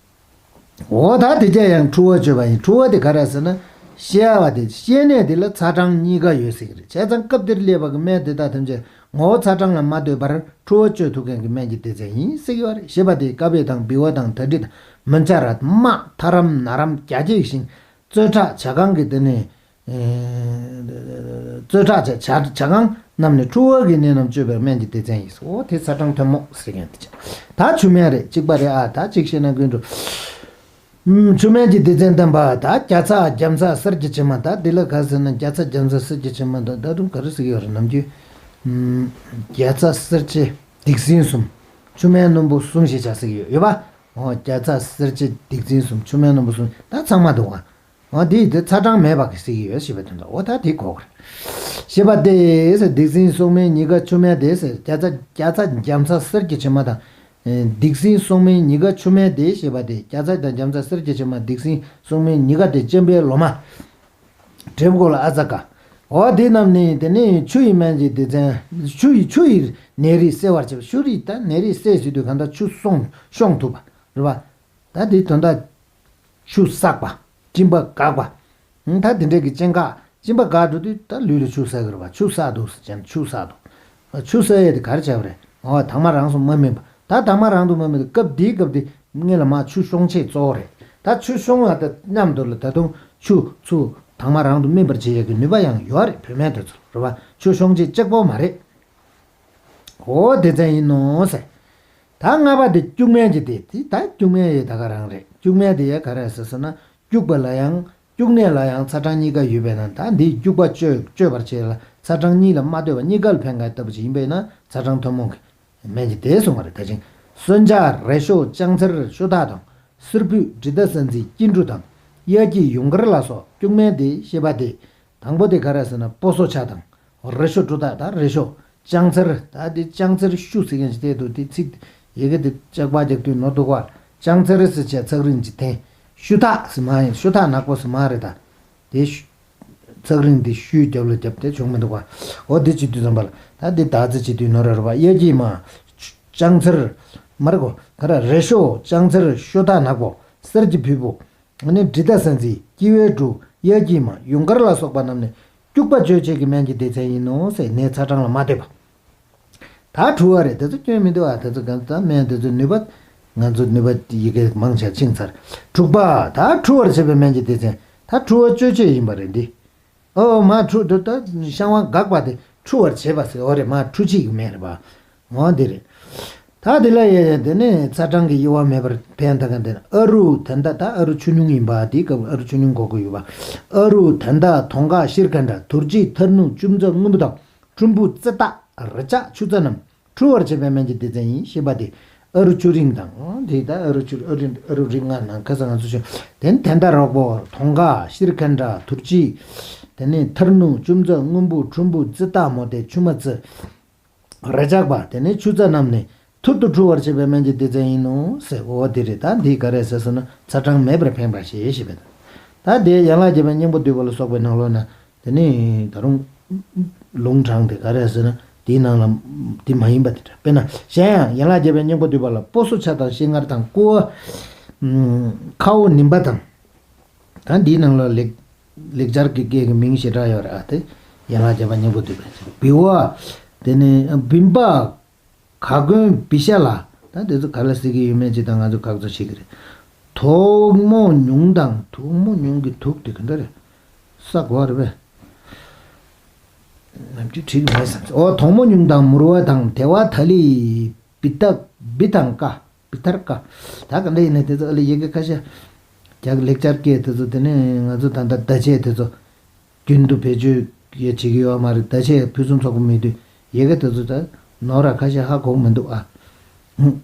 འོ་ད་དེ་རྒྱ་ཡང་འཁྲུ་བ་གཅོད་པ་ཡིན། འཁྲུ་བ་དེ་ག་རེ་ཟེར་ན། བཤལ་བ་དེ་བཤལ་ནས་དེ་ལ་ཚ་གྲང་གཉིས་ཀ་ཡོད་ཟེར་གི་རེད། བྱས་ཙང་སྐབས་དེར་སླེབས་པ་གི་སྨན་དེ་དག་ཐམས་ཅད་ངོ་བོ་ཚ་གྲང་ལ་མ་ལྟོས་པར་འཁྲུ་བ་གཅོད་ཐུབ་མཁན་གྱི་སྨན་གྱི་སྡེ་ཚན་ཡིན་ཟེར་གི་བ་རེད། ཞེས་པ་དེ་ཀ་པེ་དང་བི་འོ་དང་ད་ཏྲི་དང་མི་འཆར་ར་རྨ་ཐ་རམ་ན་རམ་རྒྱ་སྐྱེགས་ཤིང་། རྩོལ་བསྲེག་བྱ་རྐང་གི་དེ་ནི། རྩོལ་བསྲེག་བྱ་བྱ་བྱ་རྐང་རྣམས་ནི་འཁྲུ་བ་གི་ནད་རྣམས་གཅོད་པའི་སྨན་གྱི་སྡེ་ཚན་ཡིན། འོ་དེ་ཚ་གྲང་ཐོན་མོང་ཟེར་མཁན་དེ་ཅིག་ད་ཆུ་སྨན་རེད། གཅིག་པ་རེད་ཨ། ད་གཅིག་བཤད་ན་ཀུན་འགྲོ། ཆུ་སྨན་གྱི་སྡེ་ཚན་བསྟན་པ། ད་རྒྱ་ཚ་རྒྱམ་ཚ་གསེར་གྱི་ཕྱེ་མ། ད་འདི་ལ་ག་ཟེར་ན་རྒྱ་ཚ་རྒྱམ་ཚ་གསེར་གྱི་ཕྱེ་མ། ད་ད་དུང་ག་རེ་ཟེར་གྱི་ཡོད་རེད་ནམ་རྒྱུན། རྒྱ་ཚ་གསེར་ཕྱེ་སྡིག་སྲིན་གསུམ། ཆུ་སྨན་སྣུམ་པོ་གསུམ་ཞེས་བྱ་ཟེར་གྱི་ཡོད་ཡོད་པ། འོ་རྒྱ་ཚ་གསེར་ཕྱེ་སྡིག་སྲིན་གསུམ། ཆུ་སྨན་སྣུམ་པོ་གསུམ། ད་ཚང་མ་འདུག་ག་འོ་དེ་དེ་ཚ་གྲང་མེད་པ་གི་ཟེར་གྱི་ཡོད་ཞེས་པའི་དོན་དུ། འོ་ད་དེ་གོ་གི་རེད། ཞེས་པ་སྟེ། སྡིག་སྲིན་སྲོག་སྨན་གཉིས་ཀ་ཆུ་སྨན་དེ་ཟེར། རྒྱ་ཚ་རྒྱ་ཚ་རྒྱམ་ཚ་གསེར་གྱི་ཕྱེ་མ་དང་། སྡིག་སྲིན་སྲོག་སྨན་གཉིས་ཀ་ཆུ་སྨན་དེ་ཞེས་པ་སྟེ། རྒྱ་ཚ་དང་རྒྱམ་ཚ་གསེར་གྱི་ཕྱེ་མ། སྡིག་སྲིན་སྲོག་སྨན་གཉིས་ཀ་སྟེ་སྤྱན་པའི་ལོ་མ། འབྲས་བུ་ལ་ཨ་ཙ་ཀ་འོ་དེ་རྣམས་ནི་དེ་ནི་ཆུ་ཡི་སྨན་གྱི་སྡེ་ཚན། ཆུ་ཡི་ཆུ་ཡི་ནད་རིགས་སེལ་བར་བྱེད་པ། ཆུ་རིགས་ད་ནད་རིགས་སེལ་ཟེར་དུས་གང་ལྟར་ཆུ་སོང་ཤོང་ཐུབ་པ་རེད་པ། ད་དེའི་དོན་དག་ཆུ་བསགས་པ། གཅིན་པ་འགགས་པ། ད་དེ་འདྲས་ཀྱི་སྐྱེ་འགག་གཅིན་པ་འགག་འགྲོ་དུས་ད་ལུས་ལ་ཆུ་བསགས་ཀྱི་རེད་པ། ཆུ་བསགས་འདུག་ཟེར་ན་ཆུ་བསགས་འདུག་ཆུ་བསགས་ཡས་དེ་ག་རེ་བྱས་པ་རེད། འོ་དྭངས་མ་རང་སོང་མ་སྨིན་པ། ད་དྭངས་མ་རང་སོང་མ་སྨིན་པ་སྐབས་འདིའི་སྐབས་འདི་སྔོན་ལ་མ་ཆུ་ཤོང་ཆེད་གཙོ་བོ་རེད། ད་ཆུ་ཤོང་བ་དང་མཉམ་དུ་ལ་ད་དུང་ཆུ་ཚུ་དྭངས་མ་རང་དུ་སྨིན་པར་བྱེད་ཡས་ཀྱི་ནུས་པ་ཡང་ཡོད་རེད། བུད་མེད་དེ་ཚོ་རེད་པ། ཆུ་ཤོང་ཆེད་གཅིག་པོ་མ་རེད། འོ་དེ་ཙམ་ཡིན་ནོ་ཟེར། ད་ལྔ་པ་དེ་སྐྱུག་སྨན་གྱི་སྡེ། དེ་ད་སྐྱུག་སྨན་ཡོད་ད་ག་རང་རེད། སྐྱུག་སྨན་དེ་ཡ་ག་རེ་ཟེར་ཟེར་ན། སྐྱུག་པ་ལ་ཡང་སྐྱུག་ནད་ལ་ཡང་ཚ་གྲང་གཉིས་ཀ་ཡོད་པས་ན། ད་འདིའི་སྐྱུག་པ་གཅོད་གཅོད་པར་བྱེད་ལ་ཚ་གྲང་གཉིས་ལ་མ་ལྟོས་པ་གཉིས་ཀ་ལ་ཕན་མཁན་ལྟ་བུ་ཞིག་ཡིན་པས་ན་ཚ་གྲང་ཐུན་མོང་གི་སྨན་གྱི་སྡེ་གསུངས་པ་རེད། ད་ཅིང་སོན་ཆ་རེ་ཞོ་ལྕང་ཚེར་ཤུ་དག་དང་། བསིར་བུས་འབྲི་ཏ་སན་ཛི་སྐྱིན་འབྲུ་དང་། གཡའ་སྐྱིད་ཡུངས་ཀར་ལ་སོགས་སྐྱུག་སྨན་སྡེ་ཞེས་པ་སྟེ། དང་པོ་དེ་ག་རེ་ཟེར་ན་སྤོ་སོ་ཆ་དང་། རེ་ཞོ་གྲུ་དག་དང་རེ་ཞོ། ལྕང་ཚེར། ད་དེ་ལྕང་ཚེར་ཤུ་ཟེར་མཁན་ཞིག་བལྟས་འདུག་དེ་ཚིག་ཡི་གེ་དེ་ལྕགས་པ་རྒྱག་དུས་ནོར་འདུག་ག་ལྕང་ཚེར་ཟེར་བྱས་ཚགས་རིང་ཅིག་འཐེན། ཤུ་དག་ཟེར་མ་ཡིན། ཤུ་དག་ནག་པོ་ཟེར་མ་རེད་ད། དེ་ཤུ་ ཚག་རིང་འདི་ཤུལ་རྒྱབ་ལ་རྒྱབ་དེ་བྱུང་མི་འདུག་པ། འོ་འདི་བྱེད་དུས་ཙམ་པ་ལ་ད་འདི་དག་ཚིག་བྱེད་དུས་ནོར་ར་ར་བ། གཡའ་སྐྱིད་མ། ལྕང་ཚེར། མར་གོ་ག་ར་རེ་ཤོ་ལྕང་ཚེར་ཤོ་ཐག་ནག་པོ། གསེར་གྱི་ཕུད་བུ། ནི་འབྲི་ཏ་སན་ཙི་སྐྱི་བའི་འབྲུ་གཡའ་སྐྱིད་མ་ཡུངས་ཀར་ལ་སོགས་པ་རྣམས་ནི་སྐྱུག་པ་གཅོད་བྱེད་ཀྱི་སྨན་གྱི་སྡེ་ཚན་ཡིན་ནོ་ཟེར་ནས་ཚ་གྲང་ལ་མ་ལྟོས་པ། ད་འཁྲུ་བ་རེད། དེ་ཚོ་སྐྱོན་མི་འདུག་ཨ། དེ་ཚོ་གང་ལྟར་སྨན་དེ་ཚོ་ནུས་པ། ང་ཚོ་ནུས་པ་ཡི་གེ་མང་ཆེ་ཕྱིན་ཚར། དྲུག་པ། ད་འཁྲུ་བར་བྱེད་པའི་སྨན་གྱི་སྡེ་ཚན། ད་འཁྲུ་བ་གཅོད་བྱེད་ཡིན་པ་རེད་འདི། ཨོ་མ་འཁྲུ་འདུག་ད་བཤང་བ་འགག་པ་དེ་འཁྲུ་བར་བྱེད་པ་ཟེར། འོ་རེད། མ་འཁྲུ་བྱེད་ཀྱི་སྨན་རེད་པ། འོ་འདི་རེད། ད་དེ་ལ་ཡ་ཡ་དེ་ནས་ཚ་གྲང་གི་དབྱེ་བ་མེད་པར་ཕན་ད་ག་འདི་ན་ཨ་རུ་ད་ད་ད་ཨ་རུ་ཆུ་སྙུང་ཡིན་པ། དེའི་སྐབས་ཨ་རུ་ཆུ་སྙུང་གོ་དགོས་ཡོད་པ། ཨ་རུ་ད་ད་དོང་ཀ་ཤིར་ཁ་འདྲ་དུར་བྱེད་ཐར་ནུ་ཆུ་མཛོ་སྔོན་པོ་དང་། ཁྲུམ་བུ་ཙི་ཏ་རི་ལྕགས་ཆུ་རྩྭ་རྣམས་འཁྲུ་བར་བྱེད་པའི་སྨན་གྱི་སྡེ་ཚན་ཡིན་ཞེས་པ་སྟེ། ཨ་རུ་ཆུ་རིང་དང་། དེ་ལྟར་ཨ་རུ་ཆུ་ཨ་རུ་ཨ་རུ་རིགས་ལྔ་ནང་ཁ་སང་ང་ཚོ་ཞུ་དེ་ནི་དན་ད་རོག་པོ་དོང་ཀ་ཤིར་ཁན་ཏྲ་དུར་ཅི། དེ་ནི་ཐར་ནུ་ཆུ་མཛོ་སྔོན་པོ་ཁྲུམ་བུ་ཙི་ཏ་མོ་དེ་ཆུ་མ་ཙི། རི་ལྕགས་པ་དེ་ནི་ཆུ་རྩྭ་རྣམས་ནི་ཐུར་དུ་འཁྲུ་བར་བྱེད་པའི་སྨན་གྱི་སྡེ་ཚན་ཡིན་ནོ་ཟེར། འོ་དེ་རེད། ད་འདི་ག་རེ་ཟེར་སོང་ན་ཚ་གྲང་མེད་པར་ཕན་པ་ཞེས་ཞེས་པས། ད་དེ་ཡན་ལག་བརྒྱད་པའི་སྙིང་པོ་བསྡུས་པ་ལ་སོགས་པའི་ནང་ལོགས་ན། དེ་ནི་ད་རུང་ལུང་དྲངས་ཏེ་ག་རེ་ཟེར་ན་དེའི་ནང་ལ་དེ་མ་ཡིན་པ་དེ་འདྲ། དཔེར་ན་གཞན་ཡང་ཡན་ལག་བརྒྱད་པའི་སྙིང་པོ་བསྡུས་པ་ལ་སྤོ་སོ་ཆ་དང་ཤིང་མངར་དང་ཀོ་བ། ཁ་བོ་ནིམ་པ་དང་། ད་འདིའི་ནང་ལ་ལེགས་ལེགས་སྦྱར་གྱི་སྐད་ཀྱི་མིང་ཞེ་དྲག་ཡོད་རེད་ཨ། དེ་ཡན་ལག་བརྒྱད་པ་སྙིང་པོ་བསྡུས་པའི་བི་བ། དེ་ནི་བིམ་པ། ག་གོན་བི་ཤ་ལ། ད་དེ་ཚོ་ག་ལ་ཟེར་གྱི་ཡོད་མེད་ཅིག་དང་ང་ཚོ་ཁག་ཚོ་ཤེས་ཀྱི་རེད། དོག་མོ་ཉུང་དང་དོག་མོ་ཉུང་གི་དུག་དེ་ག་འདྲ་རེད། ས་གོ་རེད་པས། ནམ་རྒྱུན་བྲིས་ཀྱི་མེད་བསམ་སོང་། འོ་དོག་མོ་ཉུང་དང་མུར་བ་དང་དེ་བ་ཐ་ལི་བི་ཏ་བི་དང་ཀ་བི་ཐར་ཀ། ད་ག་འདྲ་ཡིན་ན་དེ་ཚོ་ཨ་ལེ་ཡི་གེ་ཁ་ཤས། རྒྱ་ལེགས་སྦྱར་སྐད་དེ་ཚོ་དེ་ནས་ང་ཚོ་ད་ལྟ་བརྡ་ཆད་དེ་ཚོ། རྒྱུན་དུ་བེད་སྤྱོད་ཡོད་བྱེད་ཀྱི་ཡོད་མ་རེད། བརྡ་ཆད་ཕུན་སུམ་ཚོགས་པོ་མེད་དུས་ཡི་གེ་དེ་ཚོ་ད་ནོར་ར་ཁ་ཤས་ཧ་གོ་མི་འདུག་ཨ། ཧུམ།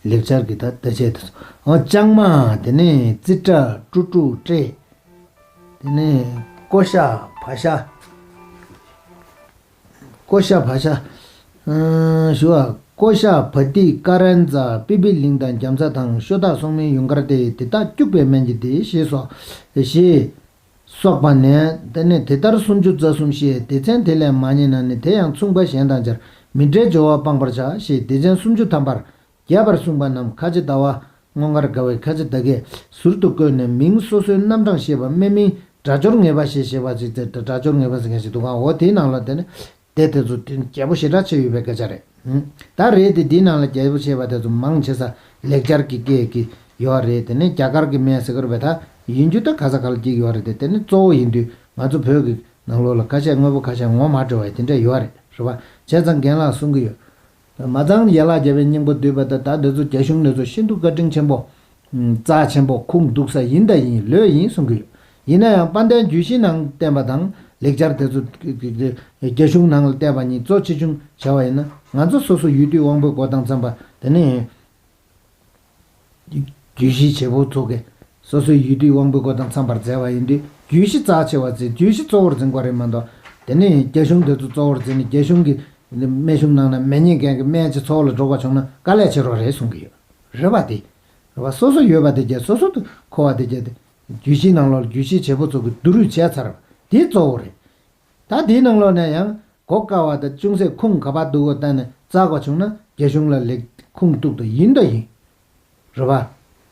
ལེགས་སྦྱར་གྱི་ད་བརྡ་ཆད་དེ་ཚོ། འོ་ལྕང་མ་དེ་ནས་ཙི་ཏྲ་ཀྲུ་ཀྲུ་ཏྲེ། དེ་ནས་ཀོ་ཤ་བ་ཤ། ཀོ་ཤ་བ་ཤ། ཨ་ཞུ་བ་ཀོ་ཤ་བ་ཏི་ཀ་རན་ཛ་པི་པི་ལིང་དང་རྒྱམ་ཚ་དང་ཤོ་ཐག་སོག་མའི་ཡུངས་ཀར་ཏེ་དེ་དག་སྐྱུགས་པའི་སྨན་གྱི་སྡེ་ཞེས་སོགས་ཞེས། སོགས་པ་ནས། དེ་ནས་དེ་ལྟར་སུམ་ཅུ་རྩ་གསུམ་ཞེས་སྡེ་ཚན་དེ་ལས་མ་རྙེད་ན་ནི་དེ་ཡང་མཚུངས་པ་གཞན་དང་སྦྱར་མི་འབྲལ་སྦྱོར་བ་སྤང་བར་བྱ་ཞེས་སྡེ་ཚན་སུམ་ཅུ་ཐམ་པར་རྒྱས་པར་གསུངས་པ་རྣམས་ཁ་ཆེ་ཟླ་བ་སྔོ་ངར་དགའ་བའི་ཁ་ཆེ་ཟླ་རྒྱས་ཟུར་དུ་བཀོད་ནས་མིང་སོ་སོའི་རྣམ་གྲངས་ཤེས་པ་དམན་མིང་སྒྲ་སྦྱོར་ངེས་པ་ཞེས་བྱ་བ་ཅིག་སྟེ་སྒྲ་སྦྱོར་ངེས་པ་ཟེར་མཁན་ཞིག་འདུག་ག་འོ་དེའི་ནང་ལ་དེ་ནི་སྡེ་དེ་ཚོ་དེ་རྒྱས་པོ་ཞེ་དྲག་ཆེ་ཡོད་པའི་སྐད་ཆ་རེད། ད་རེད་དེ་འདིའི་ནང་ལ་རྒྱས་པོ་བཤད་པ་དེ་ཚོ་མང་ཆེ་ས་ལེགས་སྦྱར་གྱི་སྐད་ཀྱི་ཡོད་རེད། དེ་ནས་རྒྱ་གར་གྱི་སྨན་ཟེར་གི་རེད་པས། ད་ཡིན་རྒྱུ་ད་ག་ས་ག་ལ་སྐྱེ་གི་ཡོད་རེད་དེ། དེ་ནི་གཙོ་བོ་ཡིན་དུས་ང་ཚོ་བོད་ཀྱི་ནང་ལོགས་ལ་ཁ་ཤས་དངོས་པོ་ཁ་ཤས་ངོ་མ་འཕྲོད་པ་དེ་འདྲ་ཡོད་རེད། རེད་པ། བྱས་ཙང་རྒན་ལགས་གསུང་གི་ཡོད། མ་ཚང་ཡན་ལག་བརྒྱད་པའི་སྙིང་པོ་བསྡུས་པ་ད་ད་འདི་ཚོ་རྒྱ་གཞུང་འདི་ཚོ་ཤིན་ཏུ་བཀའ་དྲིན་ཆེན་པོ། རྩ་ཆེན་པོ་ཁུངས་གཏུགས་ས་ཡིན་ད་ཡིན་ལོས་ཡིན་གསུང་གི་ཡོད། ཡིན་ན་ཡང་དཔལ་ལྡན་རྒྱུད་བཞི་ནང་བསྟན་པ་དང་ལེགས་སྦྱར་དེ་ཚོ་རྒྱ་གཞུང་ནང་ལ་བལྟས་པ་གཉིས་གཙོ་ཆེ་ཆུང་བྱ་བ་ཡིན་ན་ང་ཚོ་སོ་སོ་ཡུལ་དུས་དབང་པོའི་སྒོ་དང་འཚམ་པ་དེ་ནི། རྒྱུད་བཞི་བྱེད་པོ་ཚོ་གིས་སོ་སོའི་ཡུལ་དུས་དབང་པོའི་སྒོ་དང་འཚམ་པར་མཛད་པ་ཡིན་དུས་རྒྱུད་བཞི་རྩ་ཆེ་བ་འཛིན། རྒྱུད་བཞི་གཙོ་བོར་འཛིན་དགོས་རེད་མ་གཏོགས། དེ་ནི་རྒྱ་གཞུང་དེ་ཚོ་གཙོ་བོར་འཛིན་ནས་རྒྱ་གཞུང་གི་སྨན་གཞུང་ནང་ན་མེ་ཉེས་མཁན་གྱི་སྨན་ཅིག་འཚོ་བ་ལ་འགྲོ་དགོས་བྱུང་ན་དཀའ་ལས་ཆེ་རོགས་རེད་གསུང་གི་ཡོད། རེད་པ་དེ། རེད་པ། སོ་སོ་ཡོད་པ་དེ་བརྒྱད་སོ་སོ་དུ་མཁོ་བ་དེ་བརྒྱད་དེ། རྒྱུད་བཞིའི་ནང་ལོགས་ལ་རྒྱུད་བཞི་བྱེད་པོ་ཚོ་གིས་བསྡུ་རུས་བྱས་ཚར་བ་དེ་གཙོ་བོ་རེད། ད་དེའི་ནང་ལོགས་ནས་ཡང་གོ་དཀའ་བ་དང་ཅུང་ཟད་ཁུངས་ག་པར་འདུག་གོ་བལྟས་ནས་བཙལ་དགོས་བྱུང་ན་རྒྱ་གཞུང་ལ་ལེགས་ཁུངས་གཏུགས་དང་ཡིན་དང་ཡིན། རེད་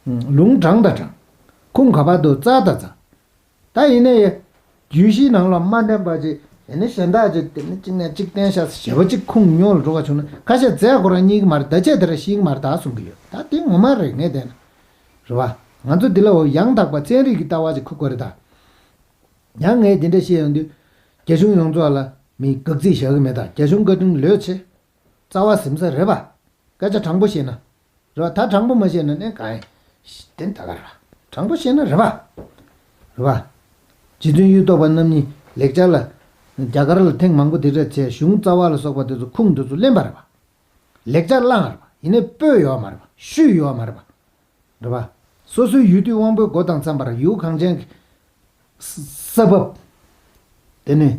པ། ལུང་དྲངས་དང་དྲངས། ཁུངས་ག་པར་འདུག་བཙལ་དང་བཙལ། ད་ཡིན་ནའི་རྒྱུད་བཞིའི་ནང་ལ་མ་བསྟན་པ་ཅིག་དེ་ནི་གཞན་དག་ཅིག་དེ་ནི་གཅིག་ནས་གཅིག་བསྟན་ཤག་ཞེ་པོ་ཅིག་ཁུངས་ཉོ་ལ་འགྲོ་བ་བྱུང་ན་ཁ་ཤས་རྫས་ཁོ་རང་རྙེད་ཀྱི་མ་རེད། ད་ཆད་དེ་ར་ཤེས་ཀྱི་མ་རེད་ད་གསུང་གི་ཡོད། ད་དེ་ངོ་མ་རེད་ངས་བལྟས་ན། རེད་པ། ང་ཚོ་འདི་ལ་འོ་ཡང་དག་པ་ཚན་རིག་གི་ལྟ་བ་ཅིག་ཁུག་དགོས་རེད་ད། ཡང་ངས་འདི་འདྲ་བཤད་ཡོང་དུས། རྒྱ་གཞུང་ཡོངས་རྫོགས་ལ་མི་དགག་ཚིག་བཞག་གི་མེད་ད། རྒྱ་གཞུང་བཀའ་དྲིན་ལོས་ཆེ། རྩ་བ་ཟིན་ས་རེད་པ། སྐད་ཆ་དྲང་པོ་བཤད་ན། རེད་པ། ད་དྲང་པོ་མ་བཤད་ན་ནས་གང་ཡིན། དེ་ད་ག་རེད་པ། དྲང་པོ་བཤད་ན་རེད་པ། རེད་པ། རྗེ་བཙུན་གཡུ་ཐོག་པ་རྣམ་གཉིས་ལེགས་སྦྱར་ལ། རྒྱ་གར་ལ་ཐེངས་མང་པོ་དེ་འདྲ་བྱས་གཞུང་རྩ་བ་ལ་སོགས་པ་དེ་ཚོ་ཁུངས་དེ་ཚོ་ལེན་པ་རེད་པ། ལེགས་སྦྱར་བླངས་རེད་པ། ཡིན་ནའི་སྤོས་ཡོད་མ་རེད་པ། བཤུས་ཡོད་མ་རེད་པ། རེད་པ། སོ་སོའི་ཡུལ་དུས་དབང་པོའི་སྒོ་དང་འཚམ་པར་ཡུལ་གངས་ཅན་གྱི་ས་ས་བབ། དེ་ནས་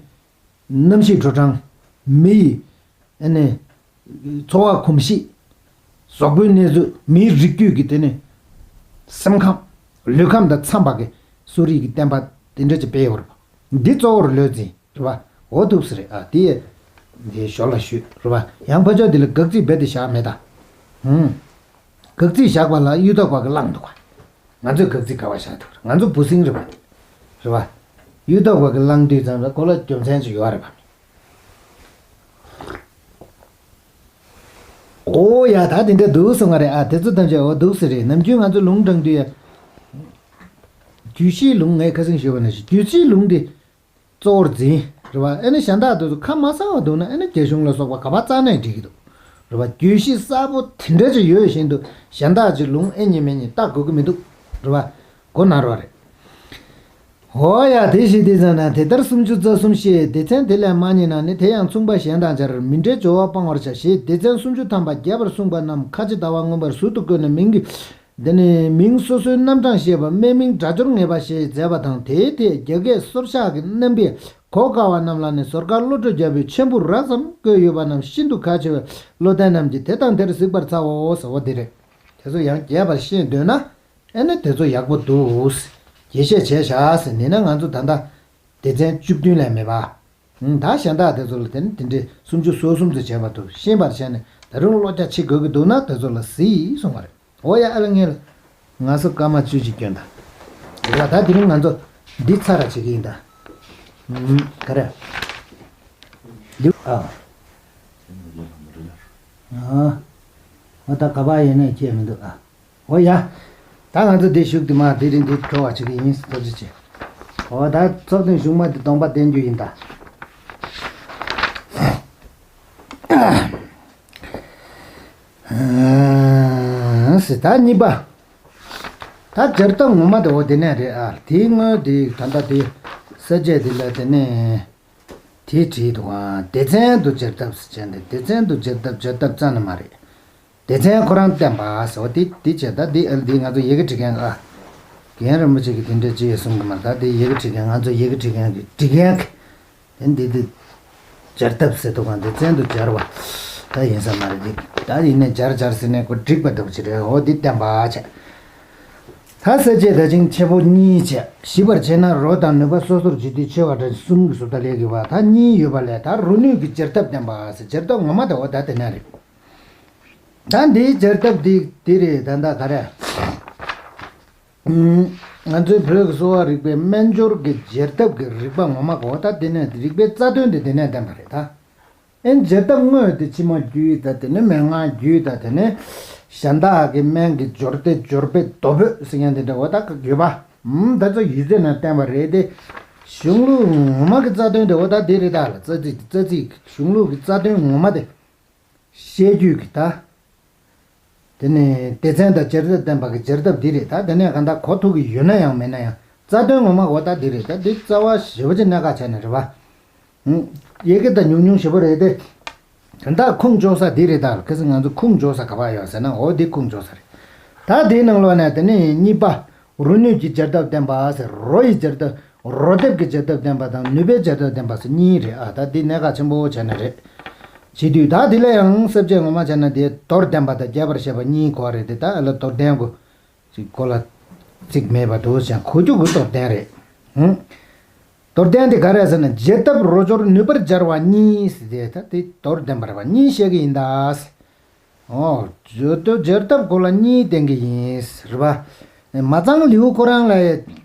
གནམ་གཤིས་དྲོ་གྲང་། མི་ཡི་ཨ་ནི་འཚོ་བ་གོམས་གཤིས། གཟུགས་པོའི་གནས་ཚུལ། མིའི་རིགས་རྒྱུད་ཀྱི་དེ་ནས་སེམས་ཁམས། ལུས་ཁམས་དང་འཚམ་པ་གི་གསོ་རིག་གི་བསྟན་པ་དེ་འདྲ་ཅིག་སྤེལ་ཡོད་རེད་པ། འདི་གཙོ་བོར་ལུས་ཟིན་རེད་བ། འོ་ཐུབ་ས་རེད་ཨ། དེ་ཡས་འདི་ཞོར་ལ་ཞུས་རེད་བ། ཡང་ཕར་ཕྱོགས་འདི་ལ་དགག་ཚིག་རྦད་དེ་བཞག་མེད་ད། ཧུམ། དགག་ཚིག་བཞག་པ་ལ་གཡུ་ཐོག་པ་གིས་བླངས་འདུག་ག་ང་ཚོས་དགག་ཚིག་ག་པར་བཞག་ཐུབ་རེད། ང་ཚོ་འབུ་སྲིན་རེད་བ། རེད་བ། གཡུ་ཐོག་པ་གིས་བླངས་དུས་ཙམ་ལ་ཁོ་ལ་རྒྱུ་མཚན་ཅིག་ཡོད་རེད་བ། ཨོ་ཡ། ད་དེ་འདྲ་འདུག་གསུང་བ་རེད་ཨ། དེ་ཚོ་ཐམས་ཅད་འོ་འདུག་ཟེར་རེད། ནམ་རྒྱུན་ང་ཚོ་ལུང་དྲངས་དུས་ཡ། རྒྱུད་བཞིའི་ལུང་ངས་ཁ་སང་ཞུས་པ་ནང་བཞིན་རྒྱུད་བཞིའི་ལུང་འདི་གཙོ་བོར་འཛིན་རེད་བ། ཨེ་ནི་གཞན་དག་དེ་ཚོ་ཁ་མ་གསལ་བ་འདུག་ན་ཨེ་ནི་རྒྱ་གཞུང་ལ་སོགས་པ་ག་པར་བཙལ་ནས་འགྲིག་གི་འདུག་རེད་བ། རྒྱུད་བཞི་གསལ་པོ་དེ་འདྲ་ཅིག་ཡོད་བཞིན་དུ་གཞན་དག་ཅིག་ལུང་ཨེ་རྙེད་མི་རྙེད་བལྟ་དགོས་ཀྱི་མི་འདུག་རེད་བ། གོ་ན་རོགས་རེད། འོ་ཡ། དེ་བཞིན་དེ་ཙམ་ན་དེ་ལྟར་སུམ་ཅུ་རྩ་གསུམ་བཤད། སྡེ་ཚན་དེ་ལས་མ་རྙེད་ན་ནི་དེ་ཡང་མཚུངས་པ་གཞན་དང་སྦྱར། མི་འདྲའི་སྦྱོར་བ་སྤང་བར་བྱ་ཞེས་སྡེ་ཚན་སུམ་ཅུ་ཐམ་པ་རྒྱས་པར་གསུངས་པ་རྣམས་ཁ་ཆེ་ཟླ་བ་མངོན་པར་ཟུར་དུ་བཀོད་ནས་མིང་གི། དེ་ནས་མིང་སོ་སོའི་རྣམ་གྲངས་བཤད་པ་དམན་མིང་སྒྲ་སྦྱོར་ངེས་པ་ཞེས་མཛད་པ་དང་། དེའི་ཐད་རྒྱ་སྐད་སོར་བཞག་གི་རྣམ་པས་གོ་དཀའ་བ་རྣམས་ལ་ནི་ཟོར་དཀར་བློ་གྲོས་རྒྱལ་པོས་མཆན་བུ་རགས་ཙམ་བཀོད་ཡོད་པ་རྣམས་ཤིན་ཏུ་ཁ་ཆེ་བས་བློ་ལྡན་རྣམས་ཀྱིས་དེ་དང་དེར་གཟིགས་པར་བྱའོ་ཟེར་བ་འདི་རེད། དེ་ཚོ་ཡང་རྒྱས་པར་ཤེས་འདོད་ན། ཨེ་ནི་དེ་ཚོ་ཡག་པོ་འདུག་རྒྱས་བཤད་བྱས་བཞག་ཟེར་ནས་ན་ང་ཚོ་ད་ལྟ་སྡེ་ཚན་བཅུ་བདུན་ལས་མེད་པ། ད་གཞན་དག་དེ་ཚོ་ལ་དེ་ནི་དེ་འདྲའི་སུམ་ཅུ་སོ་གསུམ་ཙམ་བྱས་པ་འདུག་ཤེས་པར་བྱས་ནས་ད་རུང་བློ་རྒྱ་ཆེ་དགོས་ཀྱི་འདུག་ན་དེ་ཚོ་ལ་གཟིགས་གསུང་བ་རེད། འོ་ཡ། ཨ་ལ་ངས་ལ་ང་ཚོ་སྐར་མ་བཅུ་གཅིག་སྐྱོན་ད། རེད་བ། ད་དེ་རིང་ང་ཚོ་འདི་ཚར་ར་བྱེད་ཀྱི་ཡིན་ད། ཨུམ། ག་རེ། འདི་ཨ། ཨ། འོ་ད་ག་པར་ཡིན་ནས་ཁྱད་མི་འདུག་ཨ། འོ་ཡ། ད་ང་ཚོ་འདི་བཞུགས་དུས་མ་དེ་རིང་འདི་གྲོལ་བ་བྱེད་ཀྱི་ཡིན་ཐུགས་རྗེ་ཆེ། འོ་ད་ཚོགས་ཐེངས་གཞུག་མ་དེ་གདོང་པ་བསྟན་རྒྱུ་ཡིན་ད། ཨ་སི། ད་གཉིས་པ། ད་སྦྱར་སྟངས་ངོ་མ་དེ་འོ་དེ་ནས་རེད་ཨ། དེའི་སྔོན་དེ་ད་ལྟ་དེ་ས་བཅད་དེ་ལ་དེ་ནས་དེ་བྲིས་འདུག་ཨ། སྡེ་ཚན་དུ་སྦྱར་ཐབས་ཟེར་བྱས་ནས་སྡེ་ཚན་དུ་སྦྱར་ཐབས་སྦྱར་ཐབས་རྩ་ནས་མ་རེད། སྡེ་ཚན་ཁོ་རང་བསྟན་པ་ཟེར་བ་དེ་དེ་བྱས། ད་འདི་ཨ་འདི་ང་ཚོ་ཡི་གེ་འབྲི་མཁན་ཨ། རྒན་རིན་པོ་ཆེ་གིས་དེ་འདྲ་ཅི་ཡང་གསུང་གི་མ་རེད། ད་འདི་ཡི་གེ་འབྲི་མཁན་ང་ཚོ་ཡི་གེ་འབྲི་མཁན་གྱི་འབྲི་མཁན་གྱི་དེ་འདི་འདི་སྦྱར་ཐབས་ཟེར་དུས་གང་སྡེ་ཚན་དུ་སྦྱར་བ་ད་ཡིན་ས་མ་རེད། འདི་ད་ཡིན་ནས་སྦྱར་སྦྱར་ཟེར་ནས་ཁོ་འགྲིག་པ་འདྲ་པོ་ཅིག་རེད། འོ་འདི་བསྟན་པ་བྱས། ད་ས་བཅད་ད་ཅིང་ཆེ་པོ་གཉིས་བྱས། ཞིབ་པར་བྱས་ན་རོ་དང་ནུས་པ་སོ་སོར་འཇུག་སྟེ་ཆེ་བ་འདྲ་གསུམ་གྱི་ཟུར་ད་ལས་གི་བ་ད་གཉིས་ཡོད་པ་ལས། ད་རོ་ནུས་ཀྱི་སྦྱར་ཐབས་བསྟན་པ་ཟེར། སྦྱར་ཐབས་ངོ་མ་ད་འོ་ད་དེ་ན་རེད། ད་འདིའི་སྦྱར་ཐབས་འདི་འདི་རེད། ད་ད་ག་རེ། ཨུམ། ང་ཚོའི་བོད་ཀྱི་གསོ་བ་རིག་པའི་སྨན་སྦྱོར་གྱི་སྦྱར་ཐབས་ཀྱི་རིག་པ་ངོ་མ་གོ་ད་དེ་ནས་རིག་པའི་རྩ་དོན་དེ་དེ་ནས་བསྟན་པ་རེད་ད། ཨེ་སྦྱར་ཐབས་དངོས་དེ་ཕྱི་མ་རྒྱུད་ད་དེ་ནས་མན་ངག་རྒྱུད་ད་དེ་ནས་གཞན་དག་གི་སྨན་གྱི་སྦྱོར་སྡེ་སྦྱོར་དཔེ་མདོ་བོད་ཟེར་མཁན་དེ་འདྲ་བ་ད་ག་དགོས་པ། ཨུམ། ད་ཚོ་ཡིག་ཚད་ནང་བསྟན་པ་རེད་དེ། གཞུང་ལུགས་ངོ་མ་གི་རྩ་དོན་དེ་འོ་ད་དེ་རེད་ད་ལ། རྩ་ཚིག་རྩ་ཚིག་གཞུང་ལུགས་ཀྱི་རྩ་དོན་ངོ་མ་དེ། བཤད་རྒྱུད་ཀྱི་ད། དེ་ནས་སྡེ་ཚན་དང་སྦྱར་ཐབས་བསྟན་པ་གི་སྦྱར་ཐབས་འདི་རེད་ད། དེ་ནས་གང་ལྟར་གོ་ཐུབ་ཀྱི་ཡོད་ན་ཡང་མེད་ན་ཡང་རྩ་དོན་ངོ་མ་འོ་ད་འདི་རེད་ད། འདི་རྩ་བ་ཞེ་པོ་ཅིག་གནད་འགག་ཆགས་ནས་རེད་པ། ཡི་གེ་ད་ཉུང་ཉུང་ཞེ་པོ་རེད་དེ། དོན་དག་ཁུངས་འཇོག་ས་འདི་རེད་ད། གལ་སྲིད་ང་ཚོ་ཁུངས་འཇོག་ས་ག་པར་ཡོད་ཟེར་ན་འོ་འདི་ཁུངས་འཇོག་ས་རེད། ད་དེའི་ནང་ལོགས་ནས་དེ་ནས་གཉིས་པ། རོ་ནུས་ཀྱི་སྦྱར་ཐབས་བསྟན་པ་ཟེར། རོ་ཡི་སྦྱར་ཐབས། རོ་སྡེབ་ཀྱི་སྦྱར་ཐབས་བསྟན་པ་དང་ནུས་པའི་སྦྱར་ཐབས་བསྟན་པ་ཟེར་གཉིས་རེད་ཨ། ད་འདི་གནད་འགག་ཆེན་པོ་བྱས་ནས་རེད། བྱེད་དུས་ད་འདི་ལ་ཡང་ས་བཅད་ངོ་མ་བྱས་ན་དེ་མདོར་བསྟན་པ་དང་རྒྱས་པར་བཤད་པ་གཉིས་གོ་བ་རེད་དེ། ད་ཨ་ལ་མདོར་བསྟན་དགོས་ཅིག་གོ་ལ་ཚིག་མེད་པ་འདུག་ཅང་གོ་རྒྱུ་གི་མདོར་བསྟན་རེད། ཧུམ། མདོར་བསྟན་དེ་ག་རེ་ཟེར་ན་སྦྱར་ཐབས་རོ་སྦྱོར་ནུས་པར་སྦྱར་བ་གཉིས་ཟེར་དེ་ད་དེ་མདོར་བསྟན་པ་རེད་པ། གཉིས་བཤད་ཀྱི་ཡིན་ད། ཨོ། བརྗོད་དུ་སྦྱར་ཐབས་གོ་ལ་གཉིས་བསྟན་གྱི་ཡིན་རེད་པ། མ་ཚང་ལེའུ་ཁོ་རང་ལ་